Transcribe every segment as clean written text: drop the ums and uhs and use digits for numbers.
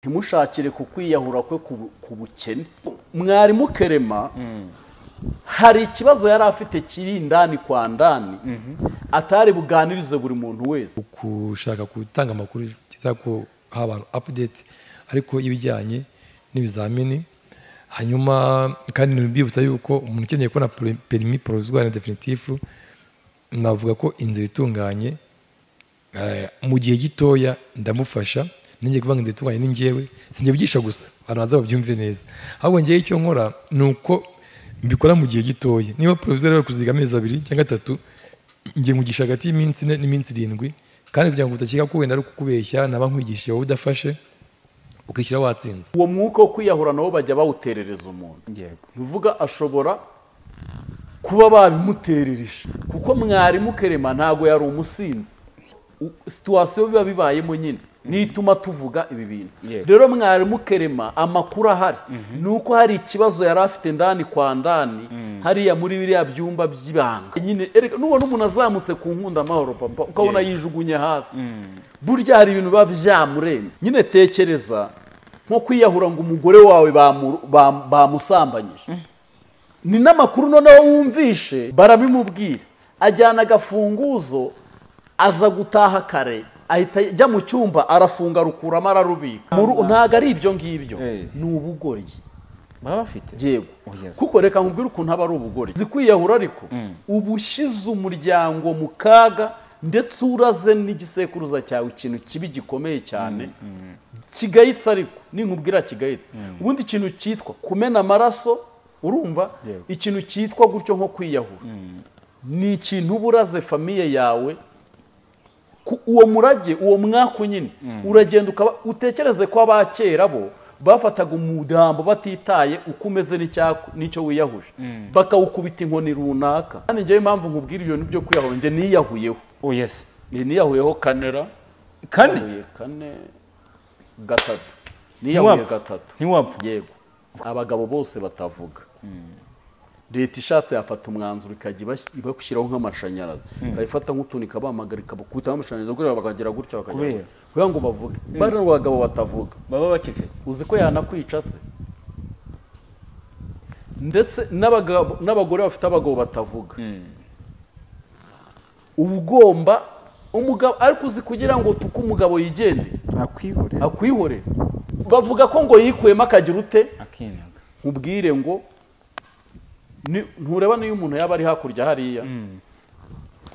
Ntimushakire ku kwiyahura kwe ku bukene. Mwarimu Kerema hari ikibazo yari afite kiri indani kwa ndani atari buganirize buri muntu wese. Kushaka gutanga amakuru cyangwa guha abantu update ariko ibijyanye n'ibizamini, hanyuma kandi nibibutsa yuko umuntu ukeneye kubona permis provisoire na definitif, navuga ko inzira itunganye mu gihe gitoya ndamufasha. Ninjye kuvuga inzira itunganye ni njyewe, sinjye bigisha gusa abantu baza babyumve neza, ahubwo njyewe icyo nkora ni uko mbikora mu gihe gitoya. Niba provisoire bari kuziga amezi 2 cyangwa 3, njye nkugisha hagati y'iminsi 4 n'iminsi 7, kandi kugira ngo utakeka ko wenda ari kukubeshya naba nkwigishije wowe udafashe ukishyira watsinze. Uwo mwuka wo kwiyahura nabo bajya bawuterereza umuntu. Yego, ntuvuga ashobora kuba babimuterereje, kuko mwarimu Kerema ntago yari umusinzi. Situation biba bibayemo nyine nituma tuvuga ibi bintu. Rero mwarimu Kerema amakuru ahari nuko hari ikibazo yari afite ndani kwa ndani hariya muri biriya byumba by'ibanga nyine. Erega nubona umuntu azamutse ku nkunda amahoro papa ukabona yijugunye hasi, burya hari ibintu biba byamurenze nyine. Tekereza nko kwiyahura ngo umugore wawe bamusambanyije, ni n'amakuru noneho wumvishe barabimubwira, ajyana agafunguzo aza gutaha kare, ahita ajya mu cyumba arafunga rukuramo ararubika. Ntago ari ibyo ngibyo, ni ubugoryi baba bafite. Yego, kuko reka nkubwire ukuntu aba ari ubugoryi. Zikwiyahura ariko uba ushyize umuryango mu kaga, ndetse uraze n'igisekuruza cyawe ikintu kibi gikomeye cyane kigayitse. Ariko ninkubwira kigayitse, ubundi ikintu cyitwa kumena amaraso, urumva ikintu cyitwa gutyo nko kwiyahura ni ikintu uba uraze famiye yawe. Uwo murage, uwo mwako nyine uragenda ukaba utekereze ko abakera bo bafataga umurambo batitaye uko umeze n'icyo wiyahuje, bakawukubita inkoni runaka. Kandi njyewe impamvu nkubwira ibyo byo kwiyahura, njye niyahuyeho. Oh yes, niyahuyeho kanera kane kane gatatu, niyahuye gatatu. Ntiwapfa. Yego, abagabo bose batavuga. Leta ishatse yafata umwanzuro ikajya ibashyiraho nk'amashanyarazi, ikayifata nk'utuntu ikabahamagara ikabakubita nk'amashanyarazi kugira bakagira gutya bakagira kugira ngo bavuge. Bari abagabo batavuga baba bacecetse, uzi ko yanakwica se. Ndetse n'abagore bafite abagabo batavuga, ubugomba umugabo ariko uzi kugira ngo tuke umugabo yigendere akwihorere. Bavuga ko ngo yikuyemo akagira ute, akinaga. Nkubwire ngo ntureba niyo umuntu yaba ari hakurya hariya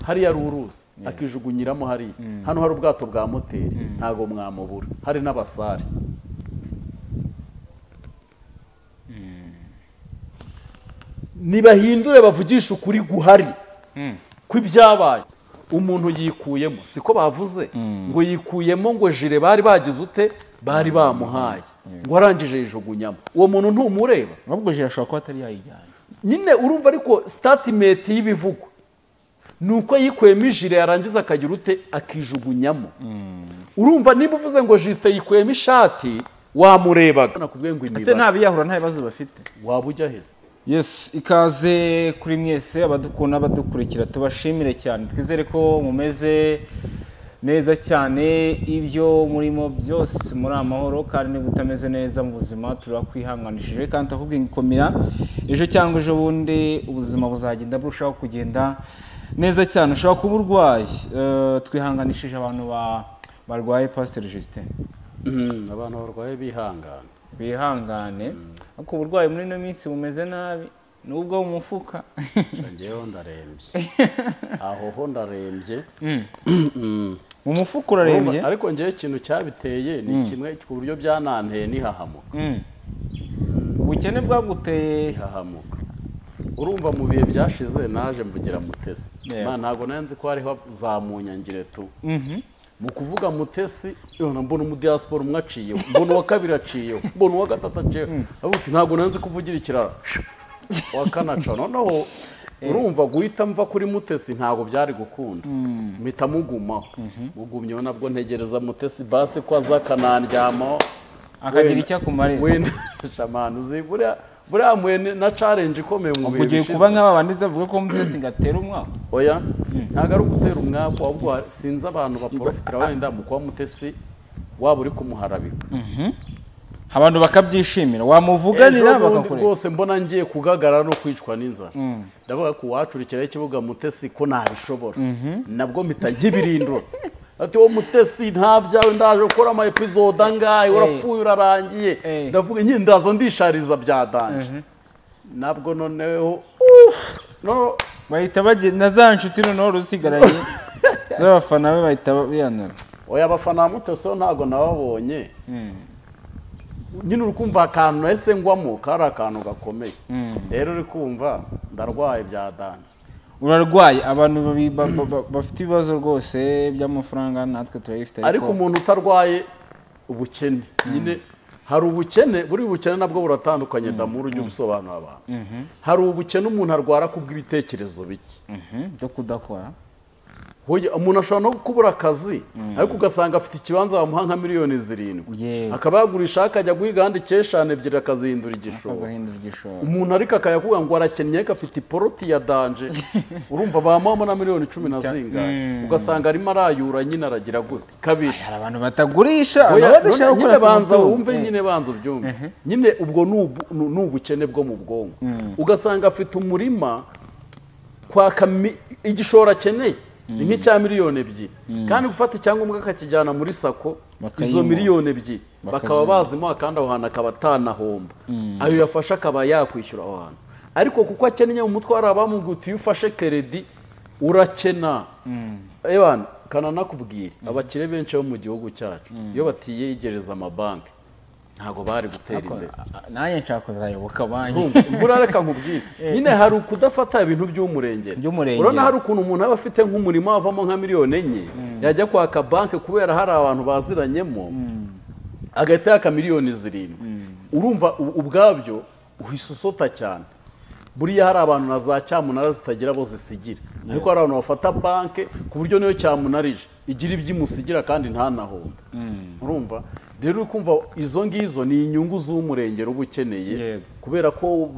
hariya ari uruzi akijugunyiramo hariya, hano hari ubwato bwa moteri ntago mwamubura, hari n'abasare. Nibahindure bavugisha ukuri guhari kw'ibyabaye. Umuntu yikuyemo, siko bavuze ngo yikuyemo ngo jire bari bagize ute, bari bamuhaye ngo arangije yijugunyamo. Uwo muntu ntumureba, ahubwo jire ashobora kuba atari yayijyanye nyine. Urumva ariko statement y'ibivugwa nuko yikuyemo ijire yarangiza akagira ute akijugunyamo. Urumva niba uvuze ngo Justin yikuyemo ishati wamurebaga, nakubwiye ngo imibare ese nta biyahura nta bibazo bafite, waba ujya heza. Yes, ikaze kuri mwese abadukunda abadukurikira, tubashimire cyane, twizere ko mumeze neza cyane, ibyo murimo byose muri amahoro, kandi niba utameze neza mu buzima turakwihanganishije kandi tukubwira ikomera, ejo cyangwa ejo bundi ubuzima buzagenda burushaho kugenda neza cyane. Ushobora kuba urwaye, twihanganishije abantu barwaye. Pastor Justin, abantu barwaye bihangane bihangane, ariko uburwayi muri ino minsi bumeze nabi nubwo mu mufuka. Njyewe ndarembye, aho ho ndarembye. Mu mufuka urarembye? Ariko njyewe ikintu cyabiteye ni kimwe ku buryo byananteye nihahamuka. Ubukene bwaguteye ihahamuka. Urumva mu bihe byashize naje mvugira Mutesi, ntago nari ko hariho zamunyangire tu. Mu kuvuga Mutesi mbona umu diaspora umwe aciyeho, mbona uwa kabiri aciyeho, mbona uwa gatatu aciyeho, ntago nari nzi kuvugira ikirara wa kanaca. Noneho urumva guhita mva kuri Mutesi ntago byari gukunda, mpita mugumaho. Mugumyeho nabwo ntegereza Mutesi basi ko aza akanandyamaho akagira icyo akumarira. Wenda shamana uzi buriya mwe na challenge ikomeye mu bihe bishize. Kuba nk'aba bandi zavuga ko Mutesi ngatera umwaka. Oya, ntago ari ugutera umwaka, ahubwo sinzi abantu baprofitira wenda mu kuba Mutesi waba uri kumuharabika. Abantu bakabyishimira, wamuvuganira bakakureka. Rwose mbona ngiye kugagara no kwicwa n'inzara, ndavuga ko uwacurikiraho ikibuga Mutesi ko nabishobora, nabwo mpita nkibirindura. Ati wo Mutesi nta byawe, ndaje gukora ama episode angahe, urapfuye urarangiye. Ndavuga nyine ndaza ndishariza bya danje, nabwo noneho no bahita bagenda za nshuti noneho rusigaranye z'abafana be bahita biyanura. Oya, abafana Mutesi ntago nababonye. Nyine uri kumva akantu ese ngwamo kari akantu gakomeye. Rero uri kumva ndarwaye bya danje. Urarwaye, abantu bafite ibibazo rwose by'amafaranga natwe turayifite. Ariko umuntu utarwaye ubukene nyine, hari ubukene, buri bukene nabwo buratandukanye damuru ujye ubisobanura abantu. Hari ubukene umuntu arwara kubw'ibitekerezo bike byo kudakora. Umuntu ashobora no kubura akazi ariko ugasanga afite ikibanza bamuha nka miliyoni 7, akaba yagurisha akajya guhiga ahandi 5 ebyiri akazihindura igishoro. Umuntu ariko akayakuvuga ngo arakennye ariko afite iporoti ya danje, urumva bamuhamo na miliyoni 10 na zingahe, ugasanga arimo arayura nyine aragira gute. Kabiri, hari abantu batagurisha, badashaka gukora, banza wumve nyine, banza ubyumve nyine, ubwo ni ubukene bwo mu bwonko. Ugasanga afite umurima kwaka igishoro akeneye ni nk'icya miliyoni 2, kandi gufata icyangombwa akakijyana muri sako izo miliyoni 2 bakaba bazimuha, kandi aho hantu akaba atanahomba, ayo yafashe akaba yakwishyura aho hantu. Ariko kuko akennye mu mutwe, hari abamubwiye uti iyo ufashe keredi urakena. Ebana kananakubwira, abakire benshi bo mu gihugu cyacu iyo batiyegereza amabanki ntago bari gutera imbere. Nanjye nshaka kuzayoboka banki. Mbura reka nkubwire, nyine hari ukudafata ibintu by'umurengera. Urabona hari ukuntu umuntu aba afite nk'umurimo avamo nka miliyoni 4, yajya kwaka banki kubera hari abantu baziranyemo agahita yaka miliyoni 7. Urumva ubwabyo uhise usota cyane. Buriya hari abantu na za cyamunara zitagira abo zisigira, ariko hari abantu bafata banki ku buryo niyo cyamunarije igira ibyimusigira kandi ntanahomba. Urumva rero ukumva izo ngizo ni inyungu z'umurengero uba ukeneye, kubera ko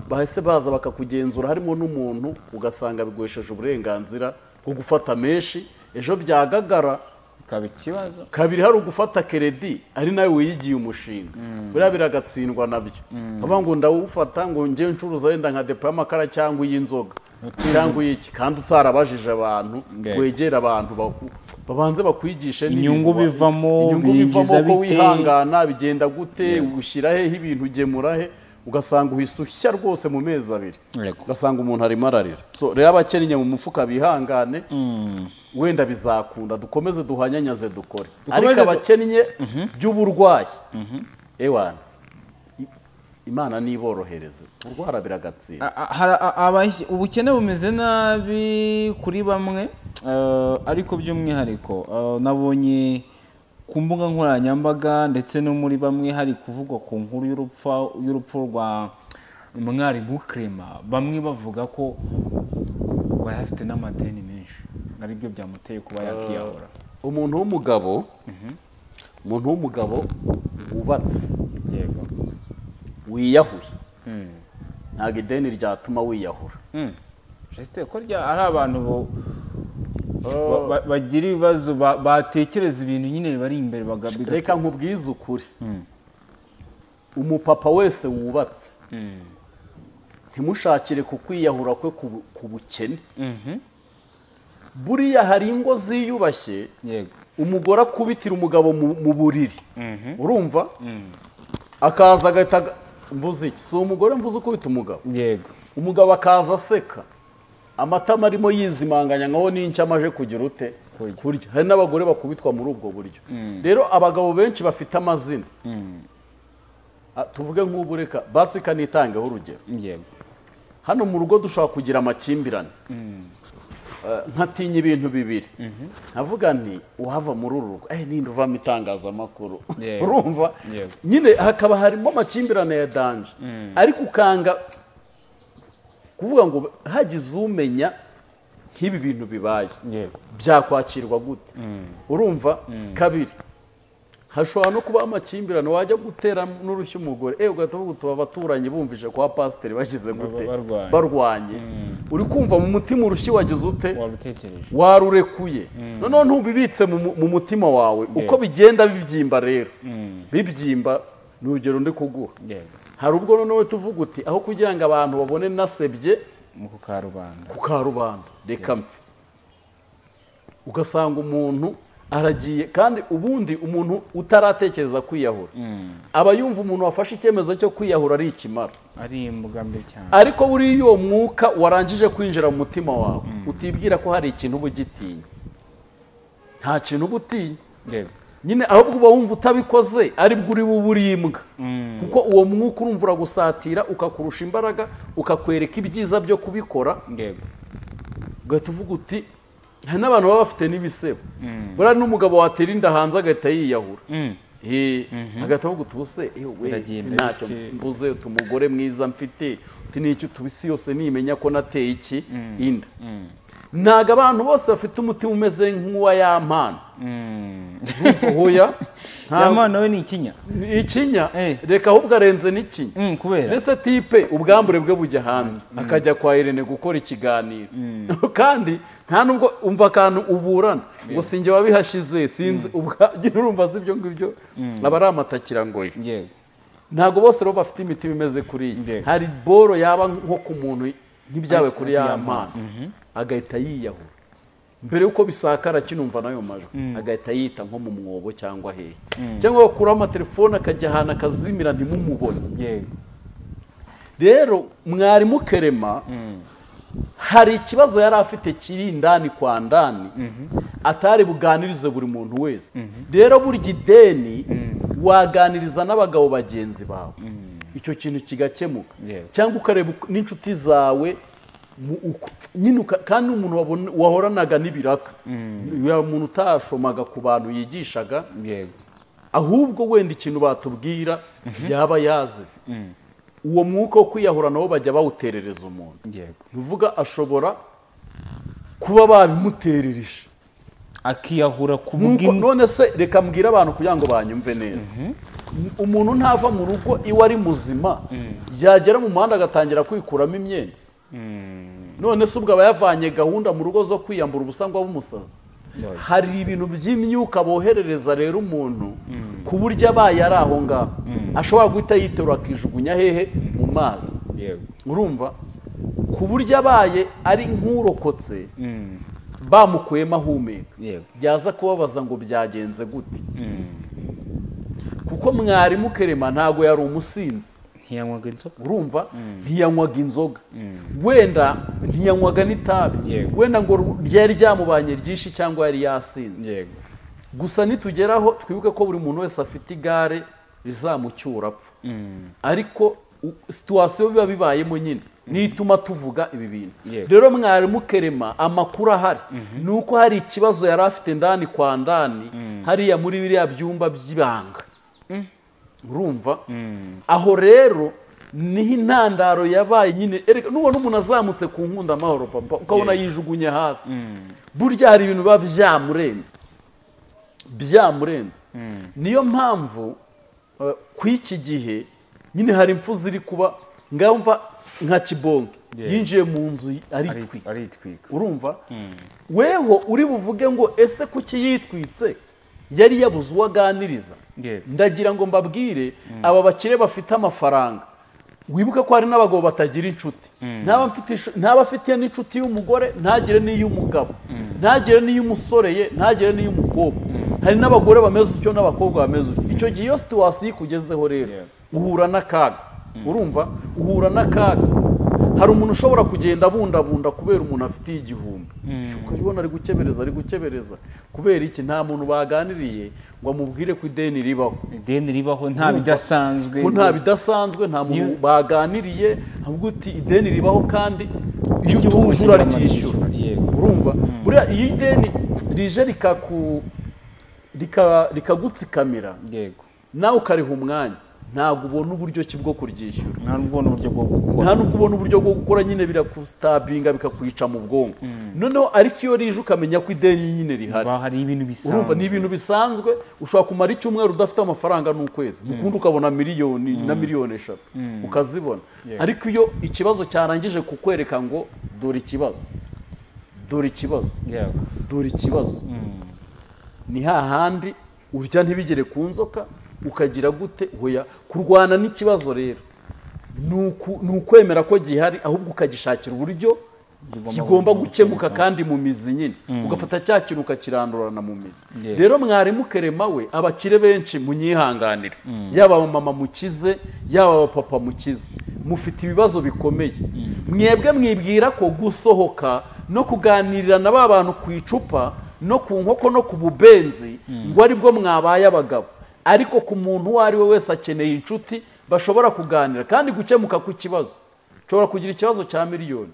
bahise baza bakakugenzura, harimo n'umuntu ugasanga biguhesheje uburenganzira bwo gufata menshi, ejo byagagara bikaba ikibazo. Kabiri, hari ugufata keredi ari nawe wiyigiye umushinga, buriya biragatsindwa nabyo. Bavuga ngo ndawufata ngo njye ncuruza wenda nka depo y'amakara cyangwa iy'inzoga cyangwa iy'iki, kandi utarabajije abantu, wegera abantu babanze bakwigishe inyungu bivamo, ko wihangana bigenda gute, ushyira hehe ibintu, ugemura he, ugasanga uhise ushya rwose mu mezi 2, ugasanga umuntu arimo ararira. So rero abakennye mu mufuka bihangane, wenda bizakunda, dukomeze duhanyanyaze dukore. Ariko abakennye by'uburwayi, ewana Imana niborohereze, urwara biragatsinda. Ubukene bumeze nabi kuri bamwe, ariko by'umwihariko nabonye ku mbuga nkoranyambaga ndetse no muri bamwe hari kuvugwa ku nkuru y'urupfu rwa mwarimu Clement, bamwe bavuga ko yari afite n'amadeni menshi, ari byo byamuteye kuba yakiyahura. Umuntu w'umugabo, umuntu w'umugabo wubatse, yego, wiyahuye, ntabwo ideni ryatuma wiyahura. Juste ko ari abantu bagira ibibazo, batekereza ibintu nyine bari imbere bagabiga. Reka nkubwize ukuri, umupapa wese wubatse ntimushakire ku kwiyahura kwe ku bukene. Buriya hari ingo ziyubashye, umugore akubitira umugabo mu buriri, urumva akaza agahita mvuze iki, si umugore mvuze ukubita umugabo. Yego, umugabo akaza aseka, amatama arimo yizimanganya nkaho n'inshya amaje kugira ute kurya. Hari n'abagore bakubitwa muri ubwo buryo. Rero abagabo benshi bafite amazina, tuvuge nk'ubu, reka basi kanitangeho urugero. Yego, hano mu rugo dushobora kugira amakimbirane, nkatinya ibintu bibiri, nkavuga nti uhava muri uru rugo ninde uvamo itangazamakuru, urumva nyine hakaba harimo amakimbirane ya danje, ariko ukanga kuvuga ngo hagize umenya nk'ibi bintu bibaye byakwakirwa gute, urumva. Kabiri, hashobora no kuba amakimbirane wajya gutera n'urushyi umugore, ugahita uvuga uti abaturanyi bumvise kwa pasiteri bashyize gute barwanye, uri kumva mu mutima urushyi wagize ute, warurekuye, noneho ntubibitse mu mutima wawe, uko bigenda bibyimba rero bibyimba Ni urugero ndi kuguha. Hari ubwo noneho tuvuga uti aho kugira ngo abantu babone nasebye mu karubanda, ku karubanda reka mpfe. Ugasanga umuntu aragiye, kandi ubundi umuntu utaratekereza kwiyahura aba yumva umuntu wafashe icyemezo cyo kwiyahura ari ikimara, ari imbwa mbi cyane. Ariko buriya uwo mwuka warangije kwinjira mu mutima wawe utibwira ko hari ikintu uba ugitinya, nta kintu uba utinya nyine, ahubwo uba wumva utabikoze aribwo uri bube uri imbwa, kuko uwo mwuka urumva uragusatira ukakurusha imbaraga, ukakwereka ibyiza byo kubikora. Ugahita uvuga uti hari n'abantu baba bafite n'ibisebo, buriya n'umugabo watera inda hanze agahita yiyahura, agahita avuga uti ubuse ntacyo mbuze, uti umugore mwiza mfite, uti n'icyo isi yose nimenya ko nateye iki inda. Ntabwo abantu bose bafite umutima umeze nk'uwa ya mpano. Hoya ya mpano we ni ikinya, ikinya reka ahubwo arenze n'ikinya. Ndetse tipe ubwambure bwe bujya hanze akajya kwa Irene gukora ikiganiro, kandi nta nubwo umva akantu uburana ngo sinjye wabihashize, sinzi urumva si ibyo ngibyo, aba ari amatakirangoyi. Ntabwo bose rero bafite imitima imeze kuriya. Hari boro yaba nko ku muntu nk'ibyawe kuri ya mpano agahita yiyahura mbere yuko bisakara kinumva nayo majwi, agahita yita nko mu mwobo cyangwa hehe, cyangwa bakuraho amatelefone akajya ahantu akazimira ntimumubone. Rero mwarimu Kerema hari ikibazo yari afite kiri indani kwa ndani atari buganirize buri muntu wese. Rero burya ideni waganiriza n'abagabo bagenzi bawe icyo kintu kigakemuka, cyangwa ukareba n'inshuti zawe nyine, kandi umuntu wahoranaga n'ibiraka, umuntu utashomaga ku bantu yigishaga, ahubwo wenda ikintu batubwira yaba yazize. Uwo mwuka wo kwiyahura nabo bajya bawuterereza umuntu, nuvuga ashobora kuba babimuterereje akiyahura ku bw'imwe. None se reka mbwira abantu kugira ngo banyumve neza, umuntu ntava mu rugo iwe ari muzima, yagera mu muhanda agatangira kwikuramo imyenda. None se ubwo aba yavanye gahunda mu rugo zo kwiyambura ubusa ngo abe umusazi? Hari ibintu by'imyuka boherereza rero umuntu ku buryo abaye ari aho ngaho ashobora guhita yiterura akijugunya hehe mu mazi. Urumva ku buryo abaye ari nk'urokotse bamukuyemo ahumeka, byaza kubabaza ngo byagenze gute? Kuko mwarimu Kerema ntabwo yari umusinzi, ntiyanywaga inzoga, urumva ntiyanywaga inzoga, wenda ntiyanywaga n'itabi, wenda ngo ryari ryamubanye ryinshi cyangwa yari yasinze. Gusa nitugeraho twibuke ko buri muntu wese afite igare rizamucyura apfa, ariko situwasiyo biba bibayemo nyine nituma tuvuga ibi bintu. Rero mwarimu Kerema amakuru ahari ni uko hari ikibazo yari afite ndani kwa ndani hariya muri biriya byumba by'ibanga. Urumva aho rero niho intandaro yabaye nyine. Erega nubona umuntu azamutse ku nkunda amahoro papa ukabona yijugunye hasi, burya hari ibintu biba byamurenze, byamurenze. Niyo mpamvu ku iki gihe nyine hari impfu ziri kuba ngamva nka Kibonke yinjiye mu nzu aritwika. Urumva weho uri buvuge ngo ese kuki yitwitse? Yari yabuze uwo aganiriza. Ndagira ngo mbabwire aba bakire bafite amafaranga, wibuke ko hari n'abagabo batagira inshuti, ntaba afite n'inshuti y'umugore, ntagire n'iy'umugabo, ntagire n'iy'umusore ye, ntagire n'iy'umukobwa. Hari n'abagore bameze utyo n'abakobwa bameze utyo. Icyo gihe iyo situwasiyo ikugezeho rero uhura n'akaga. Urumva uhura n'akaga. Hari umuntu ushobora kugenda abundabunda kubera umuntu afitiye igihumbi, ukabona ari gukebereza, ari gukebereza kubera iki? Nta muntu baganiriye ngo amubwire ko ideni ribaho, ideni ribaho nta bidasanzwe, ko nta bidasanzwe, nta muntu baganiriye ahubwo uti ideni ribaho kandi iyo utuje uraryishyura. Urumva buriya iyo ideni rije rikagutsikamira nawe ukariha umwanya, ntabwo ubona uburyo ki bwo kuryishyura, nta nubwo ubona uburyo bwo gukora, nta nubwo ubona uburyo bwo gukora nyine, birakustabinga bikakwica mu bwonko. Noneho ariko iyo rije ukamenya ko ideni nyine rihari, hari ibintu bisanzwe, urumva ni ibintu bisanzwe. Ushobora kumara icyumweru udafite amafaranga n'ukwezi, mukundi ukabona miliyoni na miliyoni 3 ukazibona. Ariko iyo ikibazo cyarangije kukwereka ngo dore ikibazo, dore ikibazo, dore ikibazo, ni hahandi urya ntibigere ku nzoka, ukagira gute. Hoya, kurwana n'ikibazo rero ni ukwemera ko gihari, ahubwo ukagishakira uburyo kigomba gukemuka kandi mu mizi nyine, ugafata cya kintu ukakirandurana mu mizi. Rero mwarimu Kerema we, abakire benshi munyihanganire, yaba abamama mukize, yaba abapapa mukize, mufite ibibazo bikomeye. Mwebwe mwibwira ko gusohoka no kuganirira na ba bantu ku icupa no ku nkoko no ku bubenzi ngo aribwo mwabaye abagabo, ariko ku muntu uwo ari we wese akeneye inshuti bashobora kuganira kandi gukemuka ku kibazo. Nshobora kugira ikibazo cya miliyoni,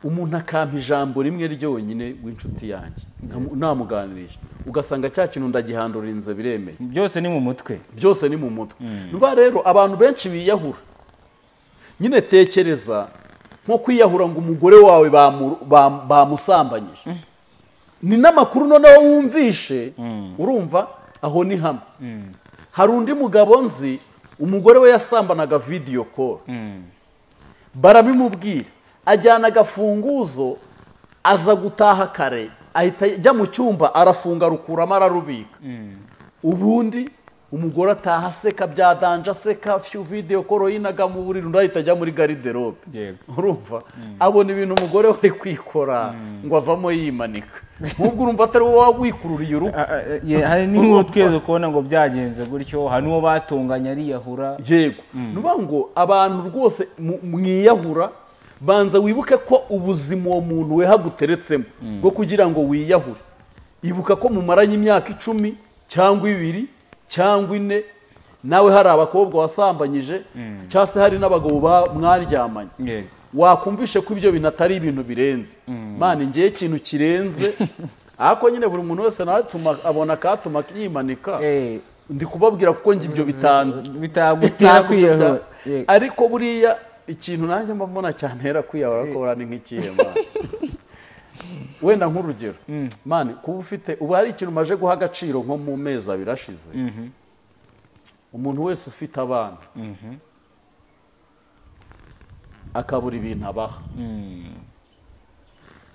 umuntu akampa ijambo rimwe ryonyine w'inshuti yanjye namuganirije, ugasanga cya kintu ndagihandurinze biremeye. Byose ni mu mutwe, byose ni mu mutwe. Nuva rero abantu benshi biyahura nyine, tekereza nko kwiyahura ngo umugore wawe bamusambanyije, ni n'amakuru noneho wumvishe, urumva aho ni hamwe. Hari undi mugabo nzi, umugore we yasambanaga video call, barabimubwira, ajyana agafunguzo, aza gutaha kare, ahita ajya mu cyumba arafunga arukuramo ararubika. Ubundi umugore ataha aseka bya danje, aseka video call yinaga mu buriri, undi ahita ajya muri garde-robe. Urumva abona ibintu umugore we ari kwikora ngo avamo yimanika, nk'ubwo urumva atari wowe wikururiye urupfu. Hari n'inkuru twese kubona ngo byagenze gutyo, hari n'uwo batunganya ariyahura. Yego, nuvuga ngo abantu rwose mwiyahura, banza wibuke ko ubuzima uwo muntu we haguteretsemo bwo kugira ngo wiyahure. Ibuka ko mumaranye imyaka 10 cyangwa 2 cyangwa 4, nawe hari abakobwa wasambanyije, cyangwa se hari n'abagabo mwaryamanye, wakumvishe ko ibyo bintu atari ibintu birenze. Mani ngiye ikintu kirenze, ariko nyine buri muntu wese nawe abona akatuma yimanika. Ndi kubabwira kuko ngi ibyo bitagutera kwiyahura, ariko buriya ikintu nanjye mbona cyantera kwiyahura ko urani nk'ikihema. Wenda nk'urugero, mani kuba ufite ubu hari ikintu maje guha agaciro nko mu mezi 2 ashize, umuntu wese ufite abana akabura ibintu abaha,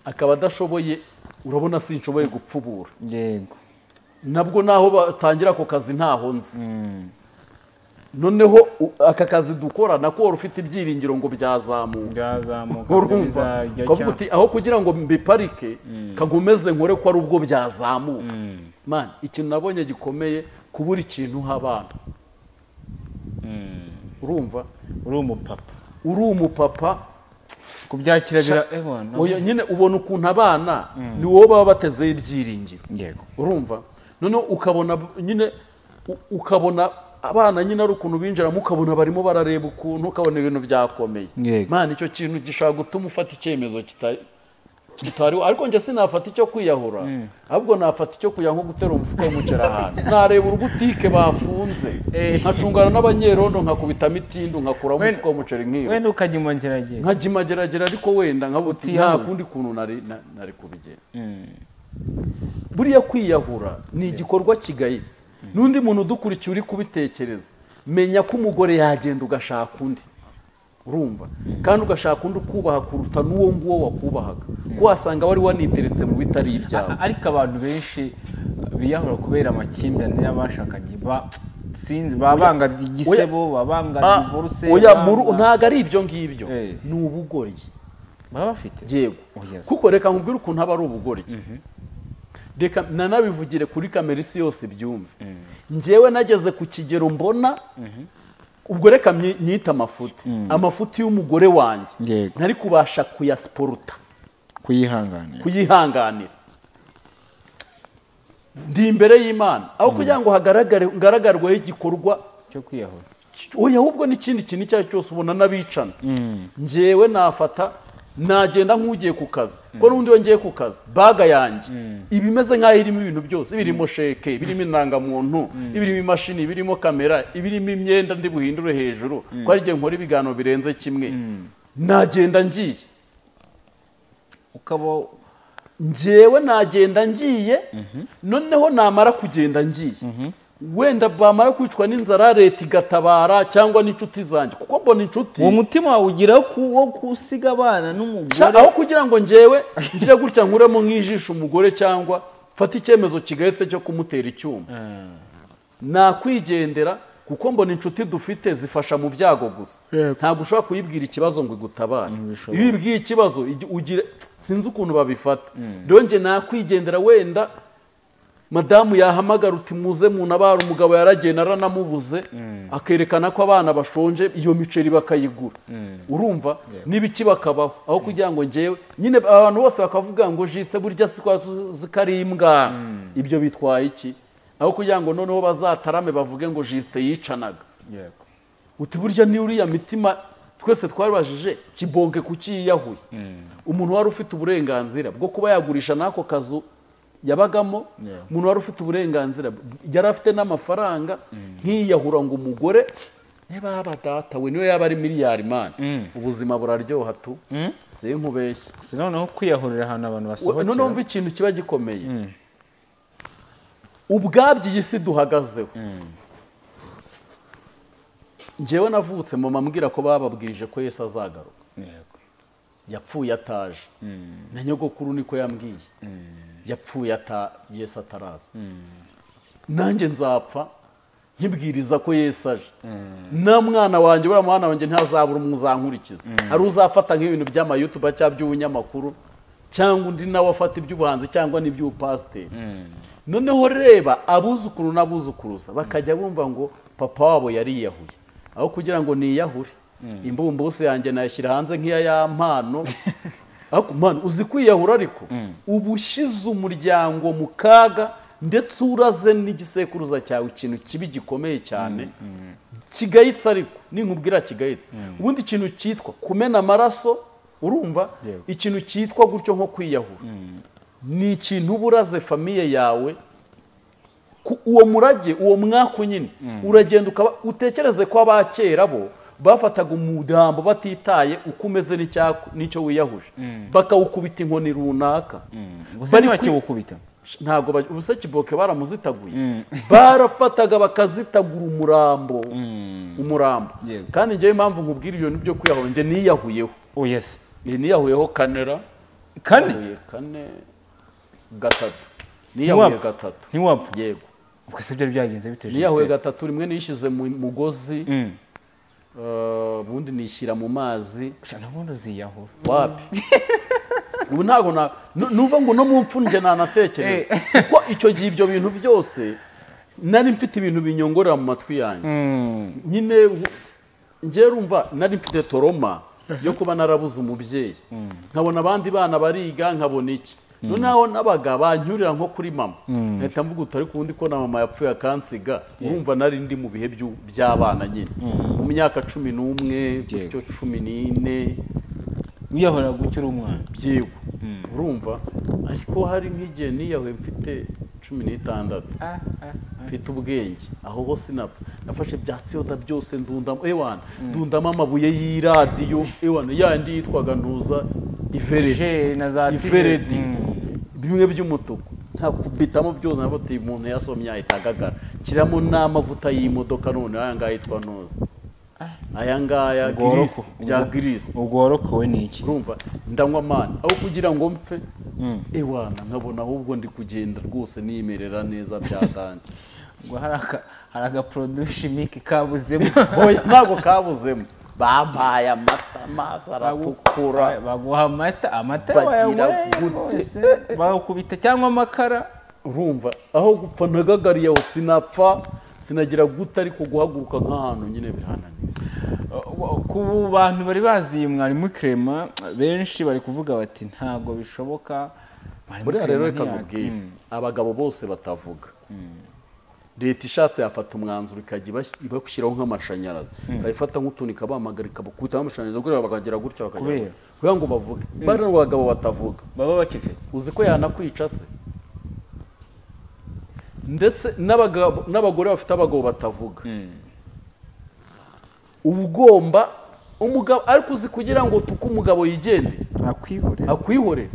akaba adashoboye, urabona sinshoboye gupfubura. Yego, nabwo naho batangira ako kazi ntaho nzi. Noneho aka kazi dukora nako wari ufite ibyiringiro ngo byazamuka, urumva ukavuga uti aho kugira ngo mbiparike kankomeze nkore ko ari ubwo byazamuka. Man, ikintu nabonye gikomeye kubura ikintu abana. Urumva uri umupapa, uri umupapa kubyakira bira oya nyine ubona ukuntu abana ni wowe baba batezeho ibyiringiro. Yego, urumva noneho ukabona nyine, ukabona abana nyine ari ukuntu binjiramo, ukabona barimo barareba ukuntu, ukabona ibintu byakomeye. Man, icyo kintu gishobora gutuma ufata icyemezo kitari, ariko njye sinafata icyo kwiyahura, ahubwo nafata icyo kujya nko gutera umufuka w'umuceri ahantu, nareba urubutike bafunze, nkacungana n'abanyerondo, nkakubita mitindu, nkakuramo umufuka w'umuceri nk'iyo, wenda ukajya imageragera, nkajya imageragera, ariko wenda nkabuti nta kundi kuntu nari kubigenda. Buriya kwiyahura ni igikorwa kigayitse. N'undi muntu udukurikiye uri kubitekereza, menya ko umugore yagenda ugashaka undi, urumva, kandi ugashaka undi ukubaha kuruta n'uwo nguwo wakubahaga, ko wasanga wari waniteretse mu bitari ibyawe. Ariko abantu benshi biyahura kubera amakimbirane y'abashakanye, sinzi babanga igisebo, babanga divorce. Oya, ntago ari ibyo ngibyo, ni ubugoryi baba bafite. Yego, kuko reka nkubwire ukuntu aba ari ubugoryi. Reka nanabivugire kuri kamera isi yose byumve. Njyewe nageze ku kigero mbona ubwo reka nyita amafuti, amafuti y'umugore wanjye ntari kubasha kuyasiporuta, kuyihanganira. Ndi imbere y'Imana, aho kugira ngo hagaragare ngaragarweho igikorwa cyo kwiyahura, oya, ahubwo n'ikindi kintu icyo ari cyo cyose ubona n'abicana. Njyewe nafata nagenda nk'ugiye ku kazi, ko n'undi we ngiye ku kazi, baga yanjye ibimeze nk'aho irimo ibintu byose, ibirimo sheke, ibirimo indangamuntu, ibirimo imashini, ibirimo kamera, ibirimo imyenda ndi buhindure hejuru, ko ari igihe nkora ibiganiro birenze kimwe, nagenda ngiye. Ukaba njyewe nagenda ngiye, noneho namara kugenda ngiye, wenda bamara kwicwa n'inzara leta igatabara cyangwa n'inshuti zanjye, kuko mbona inshuti uwo mutima wawe ugira wo kusiga abana n'umugore, aho kugira ngo njyewe ngire gutya nkuremo nk'ijisho umugore cyangwa mfate icyemezo kigayitse cyo kumutera icyuma. Nakwigendera kuko mbona inshuti dufite zifasha mu byago gusa. Ntabwo ushobora kuyibwira ikibazo ngo igutabare. Iyo uyibwiye ikibazo ugira sinzi ukuntu babifata. Rero njye nakwigendera, wenda madamu yahamagara uti muze munabara, umugabo yaragenda aranamubuze, akerekana ko abana bashonje, iyo miceri bakayigura. Urumva n'ibiki bakabaho, aho kugira ngo njyewe nyine abantu bose bakavuga ngo jiste burya zikarimbwa, ibyo bitwaye iki? Aho kugira ngo noneho bazatarame bavuge ngo jiste yicanaga. Uti burya ni uriya mitima twese twarabajije Kibonke kuki yiyahuye. Umuntu wari ufite uburenganzira bwo kuba yagurisha nako kazu yabagamo, umuntu wari ufite uburenganzira yari afite n'amafaranga, nkiyahura ngo umugore niba yaba data we niyo yaba ari miliyari man, ubuzima buraryoha tu. Sinkubeshye. Noneho kwiyahurira ahantu abantu basohokera. Noneho mva ikintu kiba gikomeye. Ubwabyo iyi si duhagazeho. Njyewe navutse mama ambwira ko bababwirije ko Yesu azagaruka. Yapfuye ataje. Na nyogokuru niko yambwiye. Yapfuye Yesu ataraza. Nanjye nzapfa nkibwiriza ko Yesu aje. Na mwana wanjye, buriya mwana wanjye ntazabura umuzankurikiza. Hari uzafata nk'ibintu by'ama YouTube cyangwa by'ubunyamakuru, cyangwa undi nawe afata iby'ubuhanzi cyangwa n'iby'ubupasiteri. Noneho reba abuzukuru n'abuzukuruza bakajya bumva ngo papa wabo yariyahuye. Aho kugira ngo niyahure, imbumbusi yanjye nayishyira hanze nk'iya ya mpano. Ariko mpano uzi kwiyahura, ariko uba ushyize umuryango mu kaga, ndetse uraze n'igisekuruza cyawe ikintu kibi gikomeye cyane kigayitse. Ariko ninkubwira kigayitse, ubundi ikintu cyitwa kumena amaraso, urumva ikintu cyitwa gutyo nko kwiyahura ni ikintu uba uraze famiye yawe. Uwo murage, uwo mwako nyine uragenda ukaba utekereze ko abakera bo bafataga umurambo batitaye uko umeze n'icyo wiyahuje, bakawukubita inkoni runaka. Bari bakiwukubita ntago ubuse Kiboke baramuzitaguye, barafataga bakazitagura umurambo. Umurambo. Kandi njyewe impamvu nkubwira ibyo nibyo kwiyahura, njye niyahuyeho. Oh yes. Niyahuyeho kanera. Kane? Kane gatatu. Niyahuye gatatu. Ntiwapfa? Yego. Ubwo se byari byagenze bite? Niyahuye gatatu, rimwe nishyize mu mugozi, ubundi nishyira mu mazi. Nabundi uziyahura. Wapi? Ubu ntago nuva ngo no mu mfu nje nanatekereza. Kuko icyo gihe ibyo bintu byose nari mfite ibintu binyongorera mu matwi yanjye. Nyine njye rumva nari mfite toroma yo kuba narabuze umubyeyi. Nkabona abandi bana bariga, nkabona iki. Noneho nabaga banyurira nko kuri mama. Mpita mvuga uti ariko ubundi ko na mama yapfuye akansiga, urumva nari ndi mu bihe by'abana nyine. Mu myaka 11 gutyo 14 wiyahura gukira umwana. Byego. Urumva ariko hari nk'igihe niyahuye mfite 16. Mfite ubwenge aho ho sinapfa. Nafashe byatsi byose ndundamo, ewana ndundamo amabuye y'iradiyo, ewana yandi yitwaga ntuza Iveredi, bimwe by'umutuku ntakubitamo byose, nabwo umuntu yasomye ahita kiramo n'amavuta y'imodoka. None aya ngaya yitwa ntuza, aya ngaya girisi, bya girisi. Ubwo warokowe n'iki? Urumva ndanywa mani aho kugira ngo mpfe, ewana nkabona ahubwo ndi kugenda rwose nimerera neza byatanje. Ngo hari agaproduit chimique kabuzemo. Oya ntabwo kabuzemo. Bampaye amata, amaso aratukura. Baguha amata, amata wayanyweye rwose, bakubita cyangwa amakara. Urumva aho gupfa nagagariye aho sinapfa, sinagira gute, ariko guhaguruka nk'ahantu nyine birananiye. Ku bantu bari bazi mwarimu Clement benshi bari kuvuga bati ntago bishoboka. Buriya rero reka nkubwire, abagabo bose batavuga, leta ishatse yafata umwanzuro ikajya ibashyiraho nk'amashanyarazi, ikayifata nk'utuntu ikabahamagara ikabakubitaho amashanyarazi kugira bakagira gutya bakajya kugira ngo bavuge. Bari abagabo batavuga baba bacecetse, uzi ko yanakwica se. Ndetse n'abagore bafite abagabo batavuga, ubugomba umugabo ariko uzi kugira ngo tuke umugabo yigendere akwihorere,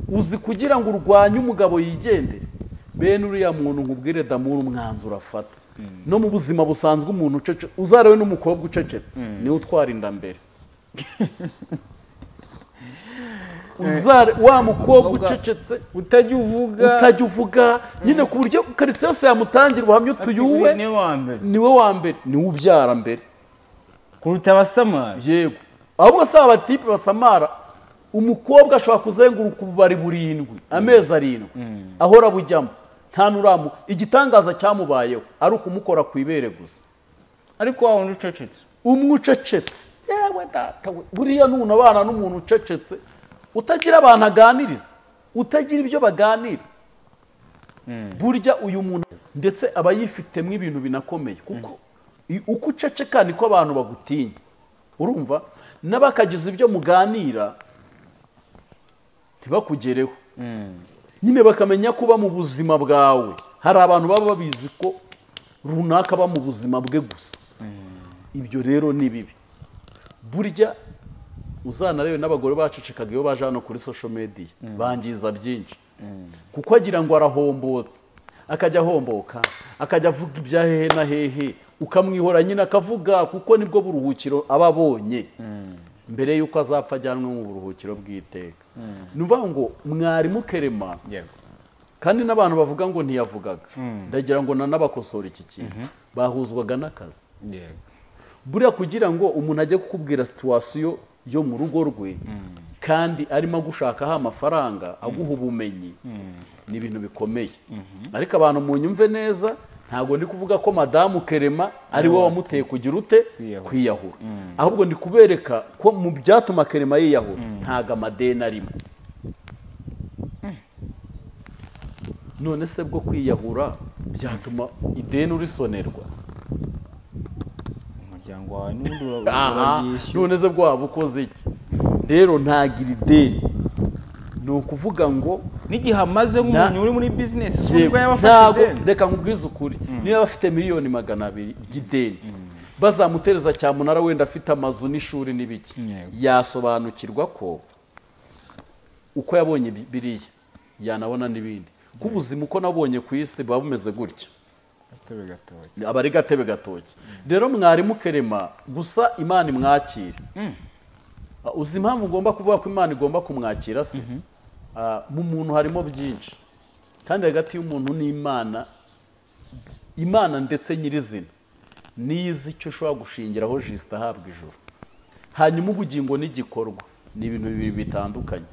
uzi kugira ngo urwanye umugabo yigendere. Bene uriya muntu nkubwire damuru umwanzuro afata. No mu buzima busanzwe umuntu ucece, uzarewe n'umukobwa ucecetse niwe utwara inda mbere. Uzare wa mukobwa ucecetse utajya uvuga nyine ku buryo karitsiye yose yamutangira ubuhamya utuyuwe niwe wa mbere niwe ubyara mbere kuruta abasamara. Yego ahubwo si abatipe basamara. Umukobwa ashobora kuzenguruka ububari burindwi amezi 7 ahora bujyamo nta nuramu. Igitangaza cyamubayeho ari ukumukora ku ibere gusa. Ariko wa wundi ucecetse, umwe ucecetse, yewe data we, buriya nunabana n'umuntu ucecetse utagira abantu aganiriza, utagira ibyo baganira, burya uyu muntu ndetse aba yifitemo ibintu binakomeye, kuko uko uceceka niko abantu bagutinya. Urumva n'abakagize ibyo muganira ntibakugereho, nyine bakamenya kuba mu buzima bwawe. Hari abantu baba babizi ko runaka ba mu buzima bwe gusa. Ibyo rero ni bibi. Burya uzanarebe n'abagore bacecekaga iyo baje hano kuri social media bangiza byinshi, kuko agira ngo arahombotse, akajya ahomboka, akajya avuga ibya hehe na hehe, ukamwihora nyine akavuga, kuko nibwo buruhukiro aba abonye mbere yuko azapfa ajyanwe mu buruhukiro bw'iteka. Nuvuga ngo mwarimu Kerema, kandi n'abantu bavuga ngo ntiyavugaga, ndagira ngo nanabakosora iki kintu, bahuzwaga n'akazi. Buriya kugira ngo umuntu ajye kukubwira situation yo mu rugo rwe kandi arimo gushakaho amafaranga aguha ubumenyi, ni ibintu bikomeye. Ariko abantu munyumve neza, ntabwo ndi kuvuga ko madamu Kerema ari we wamuteye kugira ute kwiyahura, ahubwo ndi kubereka ko mu byatuma Kerema yiyahura ntago amadeni arimo. None se bwo kwiyahura byatuma ideni urisonerwa? Umuryango wawe n'undi urabyishyura. None se bwo waba ukoze iki? Rero ntagira ideni, ni ukuvuga ngo n'igihe amaze nk'umuntu uri muri business ubwo yabafashe ideni. Reka nkubwize ukuri, niba bafite miliyoni 200 y'ideni bazamutereza cyamunara wenda afite amazu n'ishuri n'ibiki, yasobanukirwa ko uko yabonye biriya yanabona n'ibindi. Ko ubuzima uko nabonye ku isi buba bumeze gutya, aba ari gatebe gatoki. Rero mwarimu Kerema gusa Imana imwakire. Uzi impamvu ugomba kuvuga ko Imana igomba kumwakira se? Mu muntu harimo byinshi, kandi hagati y'umuntu n'Imana, Imana ndetse nyirizina niyizi icyo ushobora gushingiraho jisita ahabwa ijuru. Hanyuma ubugingo n'igikorwa ni ibintu bibiri bitandukanye.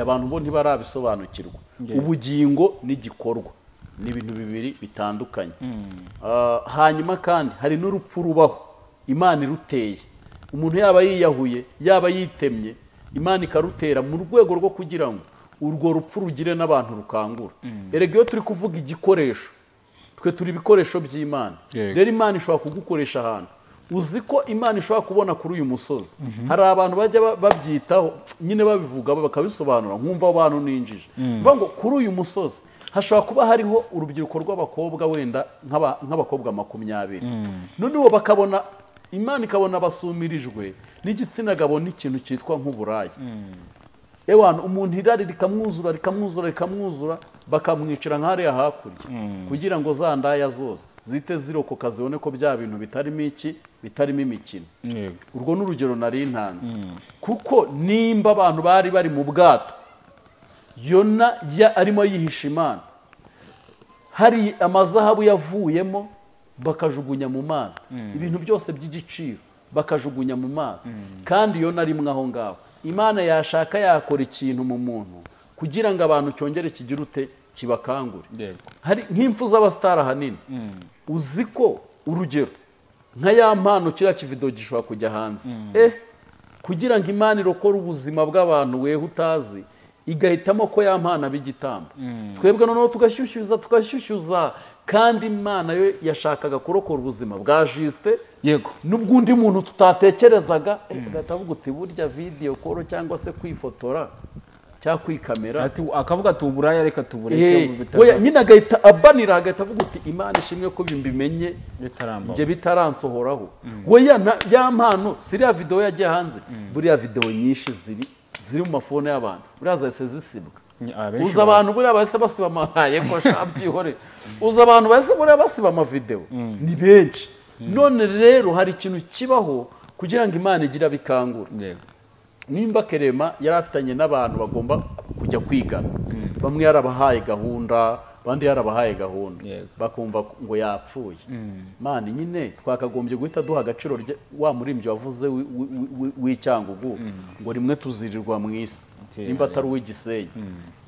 Abantu bo ntibarabisobanukirwa. Ubugingo n'igikorwa ni ibintu bibiri bitandukanye. Hanyuma kandi hari n'urupfu rubaho Imana iruteye. Umuntu yaba yiyahuye, yaba yitemye, Imana ikarutera mu rwego rwo kugira ngo urwo rupfu rugire n'abantu rukangura. Erega iyo turi kuvuga igikoresho, twe turi ibikoresho by'Imana. Rero Imana ishobora kugukoresha ahantu. Uzi ko Imana ishobora kubona kuri uyu musozi hari abantu bajya babyitaho nyine babivuga bakabisobanura, nkumva abantu ninjije. Mvuga ngo kuri uyu musozi hashobora kuba hariho urubyiruko rw'abakobwa wenda nk'abakobwa 20, noneho bakabona Imana ikabona basumirijwe n'igitsina gabo n'ikintu cyitwa nk'uburaya. Ewana umuntu irari rikamwuzura rikamwuzura rikamwuzura, bakamwicira nk'hariya hakurya kugira ngo za ndaya zose zite zirokoka zibone ko bya bintu bitarimo iki, bitarimo imikino. Urwo n'urugero nari ntanze, kuko nimba abantu bari bari mu bwato Yona arimo yihisha Imana, hari amazahabu yavuyemo bakajugunya mu mazi, ibintu byose by'igiciro bakajugunya mu mazi, kandi Yona arimwe aho ngaho. Imana yashaka yakora ikintu mu muntu kugira ngo abantu cyongere kigire ute kibakangure. Hari nk'impfu z'abasitari ahanini, uzi ko urugero nka ya mpano kiriya kivido gishobora kujya hanze, kugira ngo Imana irokore ubuzima bw'abantu weho utazi, igahitamo ko ya mpano aba igitambo. Twebwe noneho tugashyushyuza tugashyushyuza, kandi Imana yo yashakaga kurokora ubuzima bwa Justin, yego, n'ubwundi muntu tutatekerezaga. Agahita avuga uti burya video call cyangwa se kwifotora cyangwa kwikamera, akavuga ati uburaya reka tubureke. Oya nyine agahita abanira, agahita avuga uti Imana ishimwe ko bimbimenye nje bitaransohoraho. Oya ya mpano siriya video yagiye hanze, buriya video nyinshi ziri mu mafone y'abantu buriya zahise zisibwa. Uza abantu buriya bahise basiba amahaye ko shabyihore, uza abantu bahise buriya basiba amavideo ni benshi. None rero hari ikintu kibaho kugira ngo Imana igira bikangura. Nimba Kerema yari afitanye n'abantu bagomba kujya kwigana, bamwe yarabahaye gahunda, abandi yarabahaye gahunda, bakumva ngo yapfuye. Mani nyine twakagombye guhita duha agaciro wa murimbyi wavuze w'Icyangugu ngo rimwe tuzirirwa mu isi, nimba atari uw'igisenyi,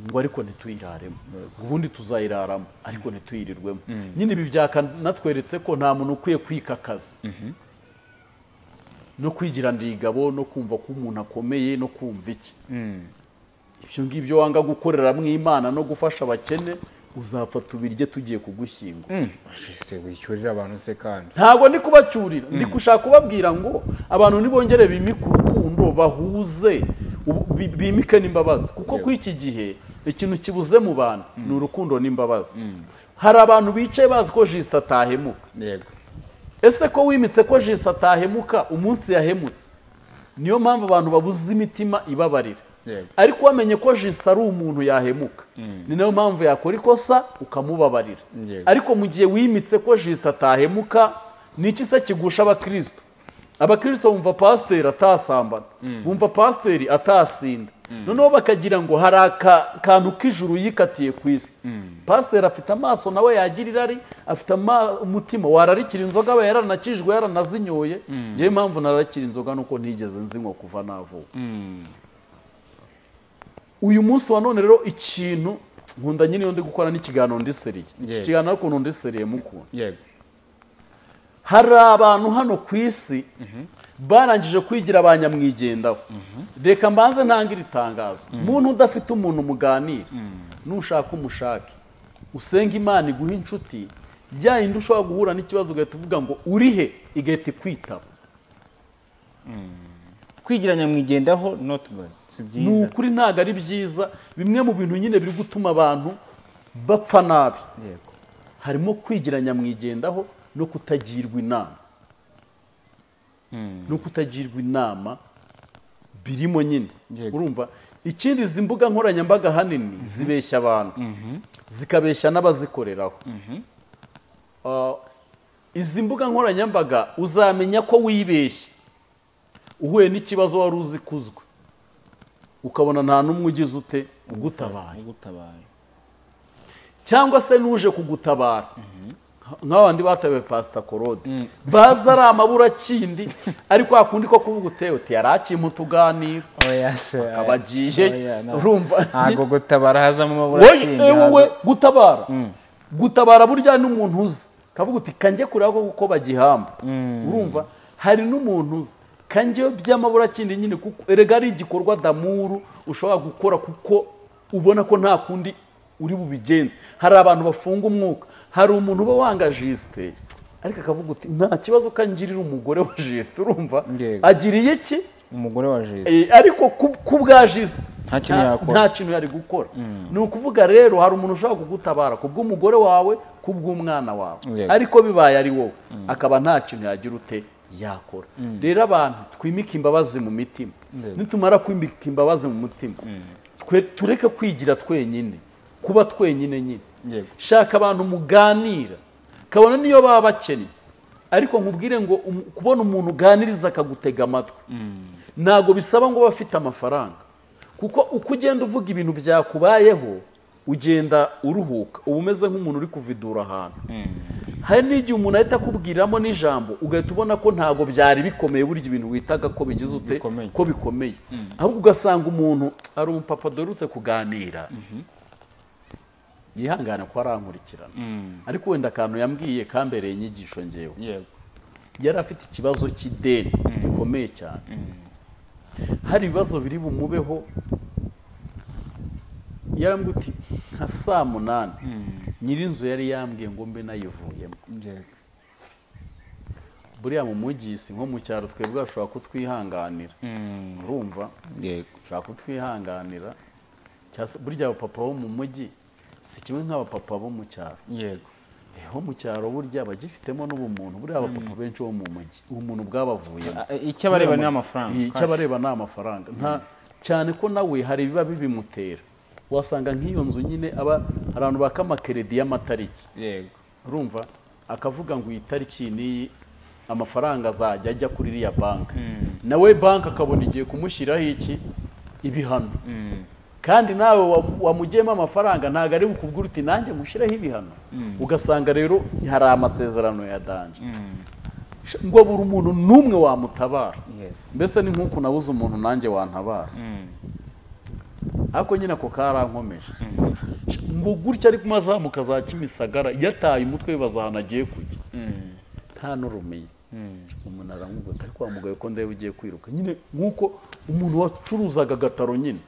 ngo ariko ntituyiraremo, ubundi tuzayiraramo ariko ntituyirirwemo. Nyine ibi byakanatweretse ko nta muntu ukwiye kwikakaza no kwigira ndigabo no kumva ko umuntu akomeye no kumva iki. Ibyo ngibyo wanga gukorera mu Imana no gufasha abakene, uzapfa tubirye tugiye kugushyingura. Wicyurira abantu se kandi? Ntabwo ndi kubacyurira, ndi gushaka kubabwira ngo abantu nibongere bimike urukundo, bahuze, bimike n'imbabazi, kuko kuri iki gihe ikintu kibuze mu bantu ni urukundo n'imbabazi. Hari abantu bicaye bazi ko Justin atahemuka. Yego. Ese ko wimitse ko Justin atahemuka umunsi yahemutse? Niyo mpamvu abantu babuze imitima ibabarira. Ariko wamenye ko Justin ari umuntu yahemuka, ni nayo mpamvu yakora ikosa ukamubabarira. Ariko mu gihe wimitse ko Justin atahemuka, ni iki se kigusha abakristo? Abakristo bumva pasiteri atasambana, bumva pasiteri atasinda, noneho bakagira ngo hari akantu k'ijuru yikatiye ku isi. Pasiteri afite amaso nawe yagira irari, afite umutima wararikira inzoga, aba yaranakijwe yaranazinyoye. Ngewe impamvu nararikira inzoga nuko ntigeze nzinywa kuva navuka. Uyu munsi wa none rero ikintu nkunda nyine iyo ndi gukora n'ikiganiro ndi seriye, iki kiganiro ukuntu ndi seriye mukunda. Hari abantu hano ku isi barangije kwigira abanyamwigendaho. Reka mbanze ntange itangazo. Umuntu udafite umuntu muganira, nushaka umushake, usenga Imana iguha inshuti ya yindi ushobora guhura n'ikibazo ugahita uvuga ngo uri he, igahita ikwitaba. Kwigira nyamwigendaho not good. Ni ukuri ntabwo ari byiza. Bimwe mu bintu nyine biri gutuma abantu bapfa nabi harimo kwigira nyamwigendaho no kutagirwa inama. No kutagirwa inama birimo nyine. Urumva ikindi, izi mbuga nkoranyambaga hanini zibeshya abantu, zikabeshya n'abazikoreraho. Izi mbuga nkoranyambaga uzamenya ko wibeshye uhuye n'ikibazo wari uzi kuzwe, ukabona nta n'umwe ugize ute ugutabaye, cyangwa se n'uje kugutabara nk'abandi batawe Pastor Korode, baza ari amaburakindi, ariko hakundi ko kuvuga utewe uti yarakimpa utuganiro, abagiye urumva ntago gutabara hazamo amaburakindi. Wowe gutabara gutabara burya n'umuntu uzi kavuga uti kanjye kureba kuko bagihamba, urumva hari n'umuntu uzi kanjye by'amaburakindi nyine, kuko erega ari igikorwa damuru ushobora gukora kuko ubona ko nta kundi uri bubigenze. Hari abantu bafunga umwuka, hari umuntu uba wanga Justin ariko akavuga uti nta kibazo kangirira umugore wa Justin, urumva agiriye iki umugore wa Justin, ariko ku bwa Justin nta kintu yari gukora. Ni ukuvuga rero hari umuntu ushobora kugutabara ku bw'umugore wawe, ku bw'umwana wawe, ariko bibaye ari wowe akaba nta kintu yagira ute yakora. Rero abantu twimike imbabazi mu mitima. Nitumara kwimika imbabazi mu mutima, tureke kwigira twenyine, kuba twenyine nyine. Shaka abantu muganira, kabona niyo baba bakennye, ariko nkubwire ngo kubona umuntu uganiriza akagutega amatwi ntago bisaba ngo bafite amafaranga, kuko uko ugenda uvuga ibintu byakubayeho ugenda uruhuka, uba umeze nk'umuntu uri kuvidura ahantu. Hari n'igihe umuntu ahita akubwiramo n'ijambo ugahita ubona ko ntago byari bikomeye, burya ibintu witaga ko bigize ute ko bikomeye, ahubwo ugasanga umuntu ari umupapa duherutse kuganira, yihangana ko arankurikirana, ariko wenda akantu yambwiye kambereye inyigisho ngewe. Yari afite ikibazo cy'ideni gikomeye cyane, hari ibibazo biri bumubeho. Yarambwiye uti nka 8:00 nyirinzu yari yambwiye ngo mbe nayivuyemo. Buriya mu mujyi si nko mu cyaro twebwe bashobora kutwihanganira, urumva ushobora kutwihanganira. Burya abapapa bo mu mujyi si kimwe nk'abapapa bo mu cyaro. Ho mu cyaro burya bagifitemo n'ubumuntu, buriya abapapa benshi bo mu mujyi ubumuntu bwabavuyemo. Icyo abareba ni amafaranga, icyo abareba ni amafaranga cyane ko nawe hari ibiba bibimutera. Wasanga nk'iyo nzu nyine aba hari abantu baka amakeredi y'amatariki, urumva akavuga ngo iyi tariki n'iyi amafaranga azajya ajya kuri iriya banki, Nawe banki akabona igiye kumushyiraho iki ibihano. Kandi nawe wamugiyemo amafaranga ntabwo ari bukubwira uti nanjye mushireho ibihano. Ugasanga rero hari amasezerano ya danje. Ngo buri umuntu n'umwe wamutabara. Mbese ni nk'uko nabuze umuntu nanjye wantabara. Ariko nyine ako karankomeje. Ngo gutya ari kumazamuka za Kimisagara yataye umutwe bibaza ahantu agiye kujya. Nta n'urumenye. Umuntu aramubwira ariko wamugaye ko ndebe ugiye kwiruka. Nyine nk'uko umuntu wacuruzaga agataro nyine.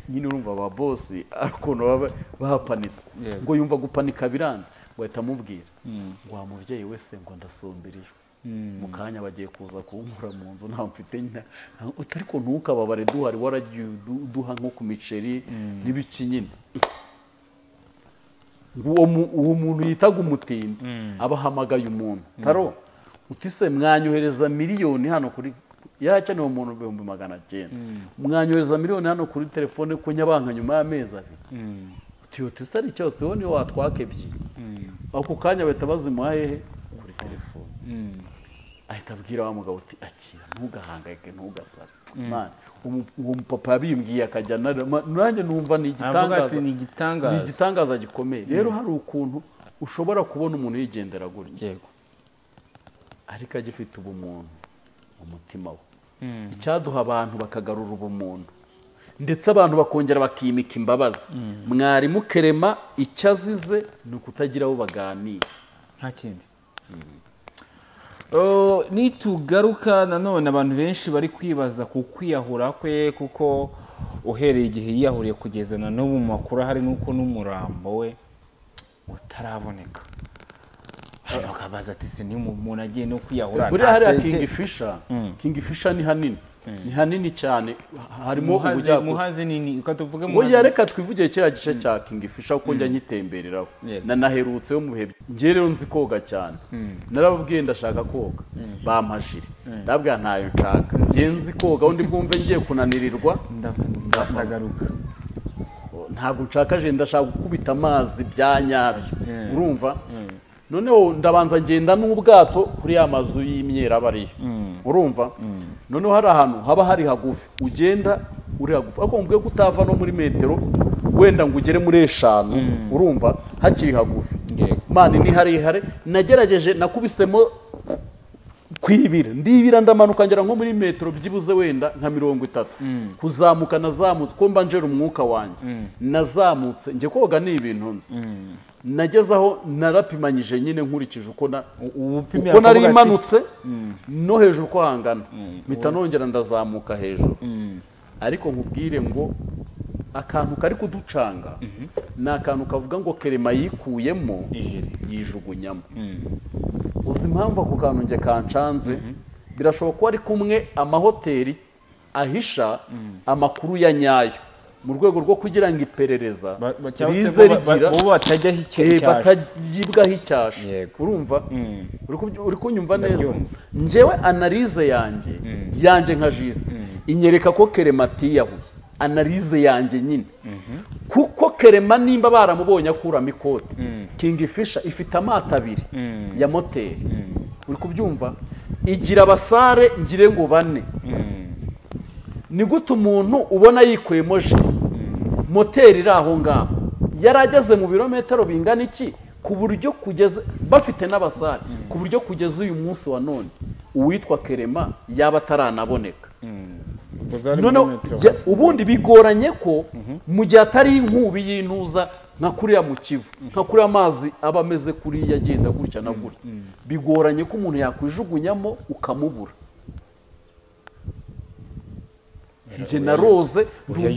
Nyine urumva aba bosi ukuntu baba bapanitse. Ngo yumva gupanika biranze ngo ahita amubwira ngo wa mubyeyi wese ngo ndasumbirijwe. Mu kanya bagiye kuza kunkura mu nzu nta mfite nyina ariko ntukababare duhari waragiye uduha nko ku miceri n'ibiki nyine. Uwo muntu yitaga umutindi abahamagaye umuntu taro utise mwanyohereza miliyoni hano kuri yarakenewe umuntu 900,000 mwanyohereza miliyoni hano kuri telefone ko nyabanka nyuma y'amezi abiri. Uti utise ari cyose wowe niyo watwaka ebyiri. Ako kanya bahita bazimuha hehe kuri telefone. Ahita abwira wa mugabo uti akira ntugahangayike ntugasare. Man uwo mupapa yabimbwiye akajya nanjye numva ni igitangaza, ni igitangaza gikomeye. Rero hari ukuntu ushobora kubona umuntu yigendera gutya. Yego. Ariko agifite ubumuntu mu mutima we. Icyaduha abantu bakagarura ubumuntu ndetse abantu bakongera bakimika imbabazi. Mwarimu Kerema icyo azize ni ukutagira abo baganira. Nta kindi. Nitugaruka nanone abantu benshi bari kwibaza ku kwiyahura kwe kuko uhereye igihe yiyahuriye kugeza na n'ubu mu makuru hari nuko n'umurambo we utaraboneka. Bakabaza ati se ni umuntu agiye no kwiyahura. Buriya hariya Kingfisher, Kingfisher ni hanini. Ni hanini cyane harimo ubujyaku. Muhazi nini ukatuvuge Muhazi. Oya reka twivugiye kiriya gice cya Kingfisher uko njya nyitembereraho. Nanaherutse mu bihe ngiye rero nzi koga cyane. Narababwiye ndashaka koga. Bampajire. Ndabwira ntayo nshaka. Ngiye nzi koga undi bwumve ngiye kunanirirwa ndagaruka. Ntabwo nshaka je ndashaka gukubita amazi byanyabyo. Urumva? Noneho ndabanza ngenda n'ubwato kuri ya mazu y'imyera bariyo. Urumva? Noneho hari ahantu haba hari hagufi ugenda uri hagufi ariko mbwiye ko utava no muri metero wenda ngo ugere muri 5 urumva hakiri hagufi. Mani ni harihare nagerageje nakubisemo kwibira ndibira ndamanuka ngera nko muri metero byibuze wenda nka 30 kuzamuka nazamutse ko mba njera umwuka wanjye nazamutse nje koga ni ibintu nzi. Nageze aho narapimanyije nyine nkurikije uko uko nari imanutse no hejuru ko hangana mpita nongera ndazamuka hejuru. Ariko nkubwire ngo akantu kari kuducanga ni akantu kavuga ngo Kerema yikuyemo yijugunyamo. Uzi impamvu ako kantu nge kancanze? Birashoboka ko ari kumwe amahoteli ahisha amakuru ya nyayo mu rwego rwo kugira ngo iperereza rize rigira batagibwaho icyasha. Urumva? Uri kunyumva neza? Njyewe analyse yanjye nka Juste inyereka ko Kerema atiyahuye. Analyse yanjye nyine kuko Kerema nimba baramubonye akuramo ikote Kingfisher ifite amato abiri ya moteri. Uri kubyumva? Igira abasare ngire ngo bane. Ni gute umuntu ubona yikuyemo jiri moteri iri aho ngaho yarageze mu birometero bingana iki ku buryo kugeza bafite n'abasare ku buryo kugeza uyu munsi wa none uwitwa Kerema yaba ataranaboneka. Noneho ubundi bigoranye ko mu gihe atari inkubi y'intuza nka kuriya mu Kivu nka kuriya amazi aba ameze kuriya agenda gutya na gutya bigoranye ko umuntu yakwijugunyamo ukamubura. Nje naroze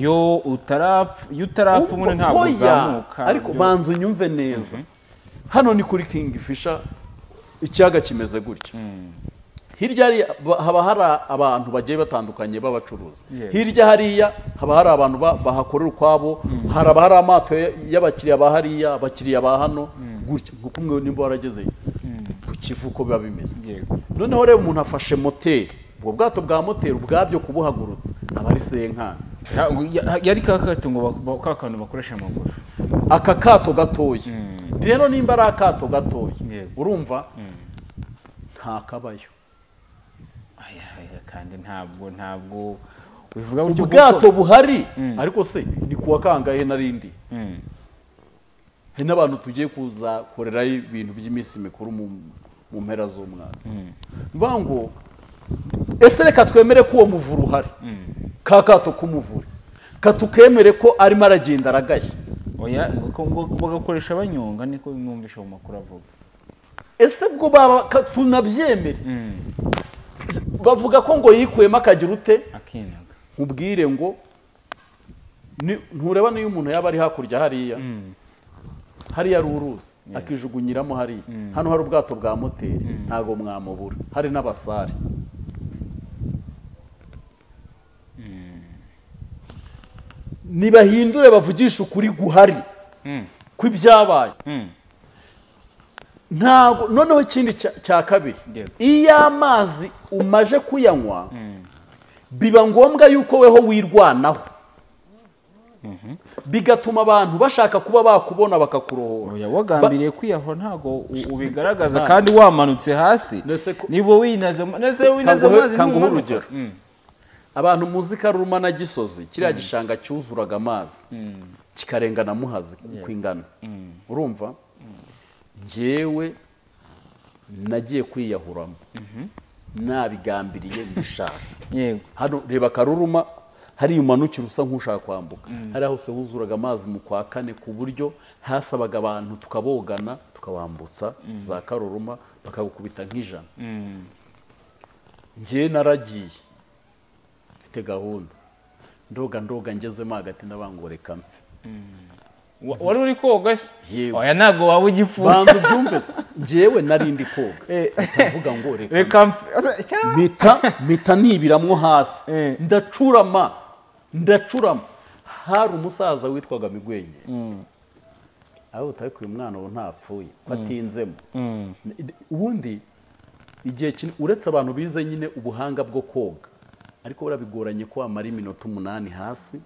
yo utarapfa iyo utarapfa umuntu ntabwo uzamuka. Ariko banza unyumve neza. Hano ni kuri Kingfisher ikiyaga kimeze gutya. Hirya haba hari abantu bagiye batandukanye b'abacuruzi. Hirya hariya haba hari abantu bahakorera ukwabo, haraba hari amato y'abakiriya ba hariya, abakiriya ba hano gutya nkuko umwe nimba warageze ku Kivu ko biba bimeze. Noneho rero umuntu afashe moteri, ubwo bwato bwa moteri ubwabyo kubuhagurutsa aba ari senkana. Yari kakato ngo kakantu bakoresha amaguru. Aka kato gatoya. Rero nimba ari akato gatoya, urumva nta kabayo. Kandi ntabwo ubivuga gutyo. Ubwato buhari ariko se ni kuwa kangahe narindi? Hari n'abantu tugiye kuzakorerayo ibintu by'iminsi mikuru mu mpera z'umwaka. Mvuga ngo ese reka twemere ko uwo muvura uhari, ka kato k'umuvure katukemere ko arimo aragenda aragashya. Oya, bagakoresha abanyonga, niko numvisha mu makuru avuga. Ese bwo baba tunabyemere? Bavuga ko ngo yikuyemo akagira ute? Akinaga. Nkubwire ngo ntureba niyo umuntu yaba ari hakurya hariya, hariya ari uruzi akijugunyiramo hariya, hano hari ubwato bwa moteri ntago mwamubura, hari n'abasare. Nibahindure bavugisha ukuri guhari kw'ibyabaye. Ntago. Noneho ikindi cya kabiri, iyo amazi umaje kuyanywa biba ngombwa yuko weho wirwanaho, bigatuma abantu bashaka kuba bakubona bakakurohora. Oya, wagambiriye kwiyahura ntago ubigaragaza kandi wamanutse hasi. Niba winaze amazi. Kanguhe urugero. Abantu muzi Karuruma na Gisozi, kiriya gishanga cyuzuraga amazi kikarengana Muhazi kwingana. Urumva? Njyewe nagiye kwiyahuramo nabigambiriye mbishaka. Yego. Hano reba Karuruma, hari umanukira usa nk'ushaka kwambuka, hari hose huzuraga amazi mu kwa kane, ku buryo hasabaga abantu tukabogana tukabambutsa za Karuruma bakagukubita nk'ijana. Njye naragiye mfite gahunda, ndoga ngezemo hagati ndabangoreka mpfe. Wari uri koga se? Oya, ntago waba ugipfuye. Banza ubyumve se. Njyewe nari ndi koga, ndavuga ngo reka mpita nibiramwo hasi, ndacurama. Hari umusaza witwaga Migwenye, aho utari uyu mwana ubu ntapfuye ko atinzemo. Ubundi igihe uretse abantu bize nyine ubuhanga bwo koga, ariko burabigoranye ko wamara iminota 8 hasi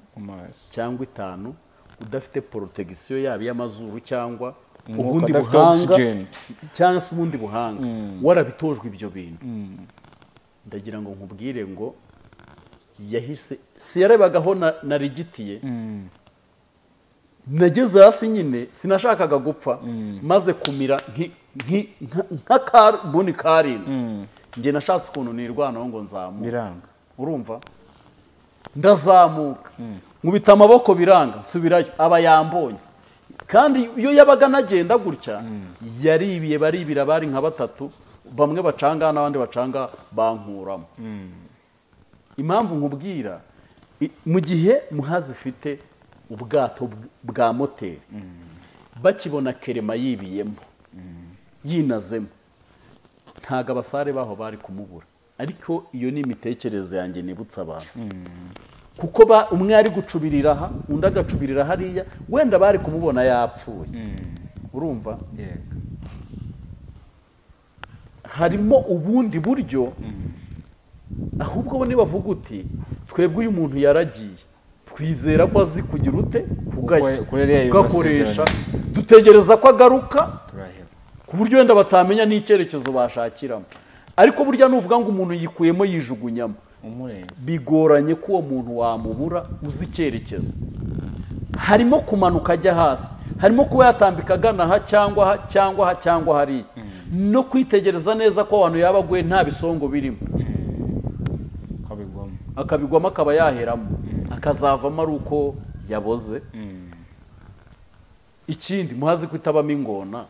cyangwa 5 udafite protection yaba y'amazuru cyangwa ubundi buhanga, cyangwa se ubundi buhanga warabitojwe ibyo bintu. Ndagira ngo nkubwire ngo yahise si yarebagaho narigitiye. Nageze hasi nyine sinashakaga gupfa, maze kumira nk'akarboni karindwi. Njye nashatse ukuntu nirwanaho ngo nzamuke, biranga. Urumva? Ndazamuka nkubita amaboko biranga, nsubirayo, aba yambonye. Kandi iyo yabaga nagenda gutya yaribiye, baribira bari nka batatu, bamwe bacanga n'abandi bacanga bankuramo. Impamvu nkubwira, mu gihe Muhazi ifite ubwato bwa moteri, bakibona Kerema yibiyemo yinazemo, ntago abasare baho bari kumubura. Ariko iyo ni imitekerereze yanjye nibutsa abantu, kuko umwe ari gucubirira aha undi agacubirira hariya, wenda bari kumubona yapfuye. Urumva? Harimo ubundi buryo. Ahubwo bo nibavuga uti twebwe uyu muntu yaragiye, twizera ko azi kugira ute kugashya kugakoresha, dutegereza ko agaruka, ku buryo wenda batamenya n'icyerekezo bashakiramo. Ariko burya nuvuga ngo umuntu yikuyemo yijugunyamo, bigoranye ko uwo muntu wamubura uzi icyerekezo. Harimo kumanuka ajya hasi, harimo kuba yatambika agana aha cyangwa aha cyangwa aha cyangwa hariya, no kwitegereza neza ko abantu yaba aguye nta bisongo birimo, akabigwamo akaba yaheramo, akazavamo ari uko yaboze. Ikindi Muhazi kwitabamo ingona.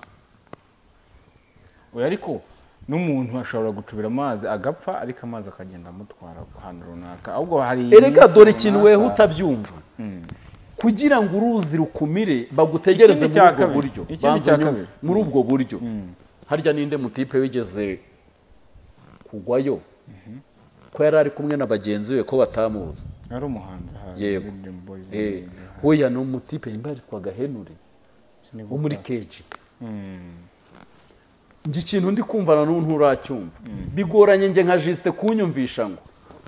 Oya, ariko n'umuntu ashobora gucubira amazi agapfa, ariko amazi akagenda amutwara ahantu runaka. Ahubwo hari erega dore ikintu weho utabyumva. Kugira ngo uruzi rukumire bagutegereze muri ubwo buryo, muri ubwo buryo. Harya ninde mutipe wigeze kugwayo ko yari ari kumwe na bagenzi be ko batamuzi? Ari umuhanzi. Yego. Hoya no mutipe nimba yitwaga Henry wo muri KG. Ngi ikintu ndi kumva na n'ubu nturacyumva. Bigoranye nge nka Juste kunyumvisha ngo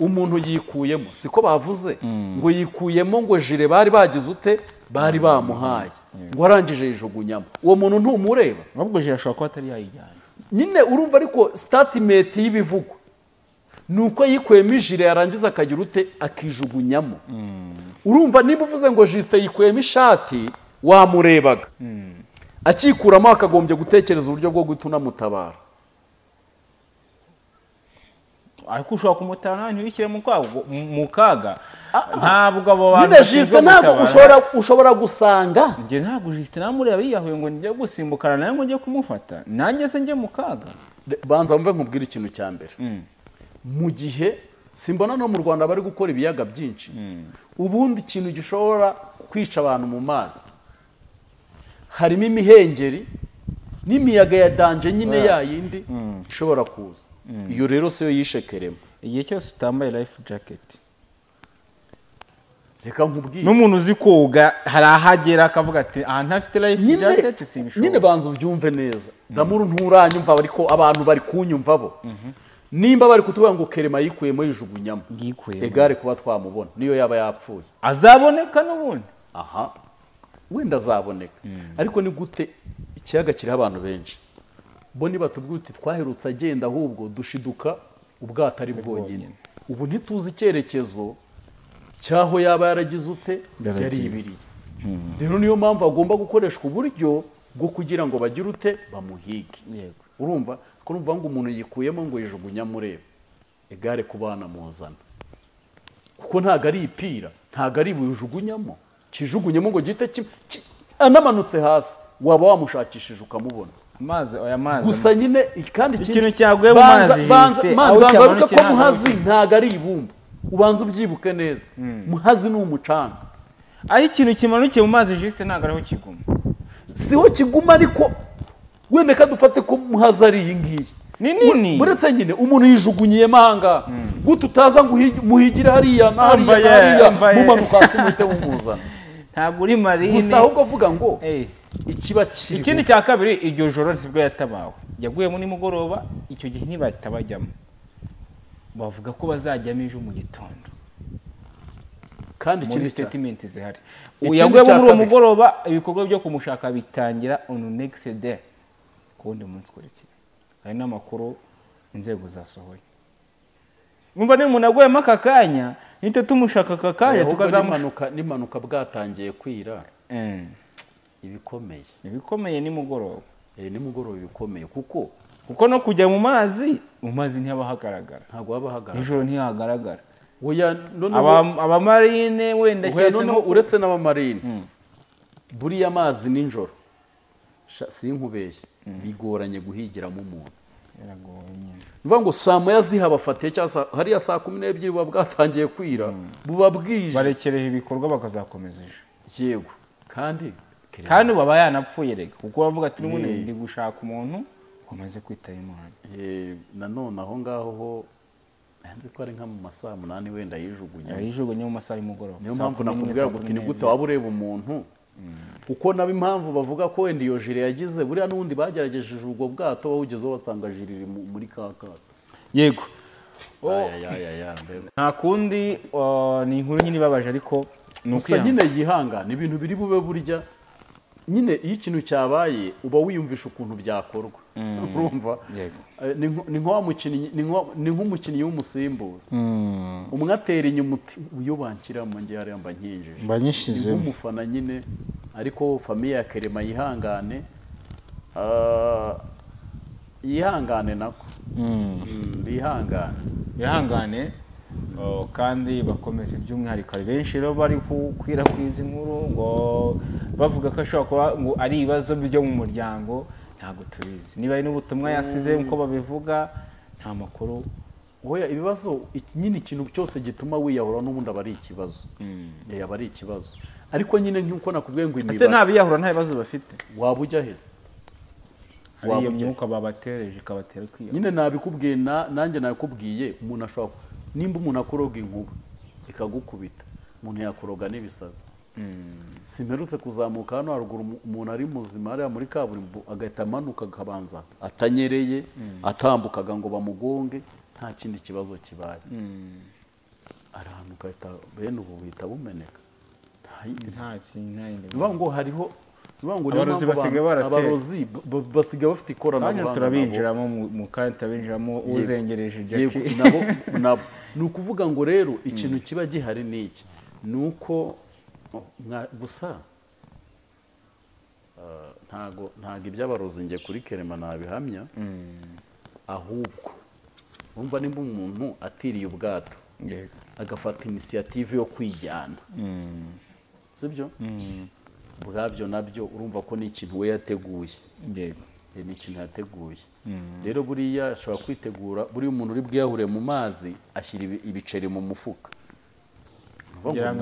umuntu yikuyemo, siko bavuze ngo yikuyemo ngo jire bari bagize ute, bari bamuhaye ngo arangije yijugunyamo. Uwo muntu ntumureba, ahubwo jire ashobora kuba atari yayijyanye nyine. Urumva ariko statement y'ibivugwa Nuko yikwema ijire yarangiza akagira ute akijugunyamo. Urumva niba uvuze ngo Justin yikwema ishati wamurebaga. Akikuramo akagombye gutekereza uburyo bwo guhita unamutabara. Ariko ushobora kumutana ntiwishyire mu kaga. Ntabwo abo bantu Justin ntabwo ushobora gusanga. Njye ntabwo Justin namureba yiyahuye ngo njye gusimbukana nawe ngo njye kumufata. Nanjye se njye mu kaga. Banza mve nkubwire ikintu cya mbere. Mu gihe simbona no mu Rwanda bari gukora ibiyaga byinshi. Ubundi ikintu gishobora kwica abantu mu mazi harimo imihengeri n'imiyaga ya danje nyine yayindi ishobora kuza. Iyo rero siyo yishekeremo. Igihe cyose utambaye life jacket. Reka nkubwire. N'umuntu uzi koga hari ahagera akavuga ati aha ntafite life jacket simbishobora. Nyine banza ubyumve neza. Damuru nturanyumva ariko abantu bari kunyumva bo. Nimba bari kutuvuga ngo Kerema yikuyemo yijugunyamo. Egare kuba twamubona niyo yaba yapfuye. Azaboneka n'ubundi. Aha. Wenda azaboneka. Ariko ni gute ikiyaga kiri abantu benshi. Bo nibatubwira uti twaherutse agenda ahubwo dushiduka ubwato ari bwonyine. Ubu ntituzi icyerekezo cyaho yaba yaragize ute yaribiriye. Rero niyo mpamvu agomba gukoreshwa uburyo bwo kugira ngo bagire ute bamuhige. Yego. Urumva ko urumva ngo umuntu yikuyemo ngo yijugunya murebe. Egare kubana muzana. Kuko ntago ari ipira, ntago ari bujugunyamo. Kijugunyemo ngo gite anamanutse hasi waba wamushakishije ukamubona. Amazi oya mazi. Gusa nyine kandi ikintu cyaguye mu mazi Justin. Banza ko Muhazi ntago ari ibumba. Ubanza ubyibuke neza. Muhazi ni umucanga. Aho ikintu kimanukiye mu mazi Justin ntago ariho kiguma. Siho kiguma ariko wenda kadufate ko Muhazi ari iyi ngiyi. Ni nini. Uretse nyine umuntu yijugunyiye mahanga. Gute utaza ngo muhigire hariya na hariya mumanuka hasi muhite mumuzana. Ntabwo uri marine. Gusa ahubwo avuga ngo ikiba kiri. Ikindi cya kabiri iryo joro ntibwo yatabawe. Yaguyemo nimugoroba icyo gihe ntibahita bajyamo. Bavuga ko bazajyamo ejo mu gitondo. Kandi ikindi statement zihari. Yaguyemo muri uwo mugoroba ibikorwa byo kumushaka bitangira on next day. Kundi munsi kurikira. Hari n'amakuru inzego zasohoye. Umva ni umuntu aguyemo aka kanya nite tumushaka aka kanya tukazamuka n'impanuka bwatangiye kwira. Ibikomeye. Ibikomeye ni mugoroba. Ni mugoroba ibikomeye kuko no kujya mu mazi ntihaba hagaragara. Ntabwo haba hagaragara. Nijoro ntihagaragara. Oya noneho abamarine wenda keretse no uretse n'abamarine. Buriya amazi nijoro sinkubeshye bigoranye guhigiramo umuntu. Biragoye nyine. Mvuga ngo saa moya zihabafatiye cyangwa hariya saa 12 buba bwatangiye kwira buba bwije. Barekereje ibikorwa bakazakomeza ejo. Yego. Kandi baba yanapfuye rega kuko bavuga ati n'ubundi ndi gushaka umuntu wamaze kwitaba Imana. Nanone aho ngaho ho nzi ko ari nka mu masaha 8 wenda yijugunya. Yijugunya mu masaha y'umugoroba. Niyo mpamvu nakubwira ngo ni gute waba ureba umuntu. Kuko nabo impamvu bavuga ko wenda iyo jire yagize buriya n'undi bagerageje ubwo bwato bawugezeho basanga jire iri muri ka kato. Yego. Nta kundi ni inkuru nyine ibabaje ariko gusa nyine yihangana ibintu biri bube burya nyine iyo ikintu cyabaye uba wiyumvisha ukuntu byakorwa. Urumva ni nk'umukinnyi w'umusimbura umwe atera inyuma uyo bankiramo ngiye hariya mba nkinjije nk'umufana nyine. Ariko famiye ya Kerema yihangane yihangane nako bihangane kandi bakomeje by'umwihariko ari benshi rero bari gukwirakwiza inkuru ngo bavuga ko ashobora kuba ngo ari ibibazo byo mu muryango. Ntabwo tubizi niba ari n'ubutumwa yasize nkuko babivuga nta makuru. Oya ibibazo nyine ikintu cyose gituma wiyahura n'ubundi aba ari ikibazo. Aba ari ikibazo ariko nyine nk'uko nakubwiye ngo imibare ese nta biyahura nta bibazo bafite waba ujya heza waba ujya babatereje ikabatera kwiyahura nyine nabikubwiye nanjye nakubwiye umuntu ashobora nimba umuntu akuroga inkuba ikagukubita umuntu yakuroga n'ibisazi. Simperutse kuzamuka hano haruguru umuntu ari muzima hariya muri kaburimbo agahita amanuka akabanza atanyereye atambukaga ngo bamugonge nta kindi kibazo kibaye. Arahanuka ahita bene ubu buhita bumeneka. Nta ngo hariho Abarozi basigaye barateye. Abarozi basigaye bafite ikoranabuhanga. Kandi turabinjiramo mu kandi turabinjiramo uzengereje Jackie. Nabo ni ukuvuga ngo rero ikintu kiba gihari ni iki, ni uko gusa ntago iby'abarozi nge kuri Kerema nabihamya, ahubwo urumva nimba umuntu atiriye ubwato agafata inisiyative yo kwijyana, sibyo? Ubwabyo nabyo urumva ko ni ikintu we yateguye. Ni ikintu yateguye. Rero buriya ashobora kwitegura, buriya umuntu uri bwiyahure mu mazi ashyira ibiceri mu mufuka,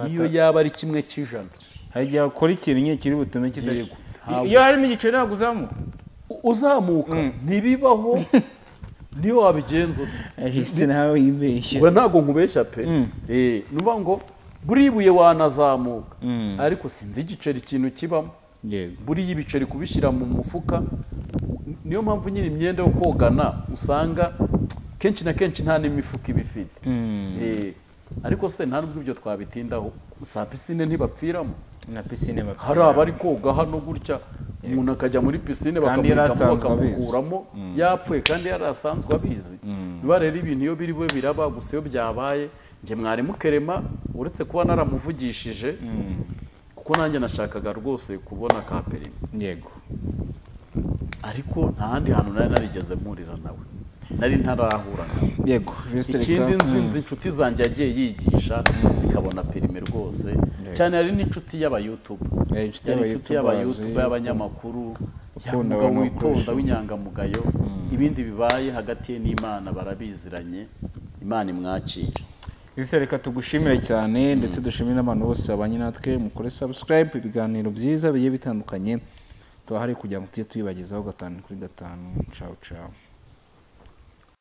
niyo yaba ari 1%. Hari igihe akora ikintu nyine kiri butume kidahita. Iyo harimo igiceri ntabwo uzamuka. Uzamuka ntibibaho, niyo wabigenza. Justin nawe yibeshya. We ntabwo nkubeshya pe. Nuvuga ngo buri buye wanazamuka, ariko sinzi igiceri ikintu kibamo. Buriya ibiceri kubishyira mu mufuka, niyo mpamvu nyine imyenda yo kogana usanga kenshi na kenshi nta n'imifuka iba ifite. Ariko se nta nubwo ibyo twabitindaho, sa pisine ntibapfiramo. Na pisine bapfiramo. Hari abari koga hano gutya, umuntu akajya muri pisine bakamukuramo yapfuye kandi yari asanzwe abizi. Niba rero ibintu iyo biri biraba gusa iyo byabaye, nge mwarimu Kerema uretse kuba naramuvugishije, kuko nanjye nashakaga rwose kubona ka perimi. Yego. Ariko nta handi hantu nari narigeze mpurira nawe, nari ntarahura nawe. Yego. Ikindi nzi inshuti zanjye yagiye yigisha zikabona perime rwose, cyane hari n'inshuti y'aba YouTube, inshuti y'aba YouTube y'abanyamakuru, umugabo witonda w'inyangamugayo, ibindi bibaye hagati ye n'Imana barabiziranye, Imana imwakire. Reka tugushimire cyane ndetse dushimire n'abantu bose babanye natwe, mukore subscribe, ibiganiro byiza bigiye bitandukanye tuhari kugira ngo tujye tubibagezaho 5 kuri 5. Ciao ciao.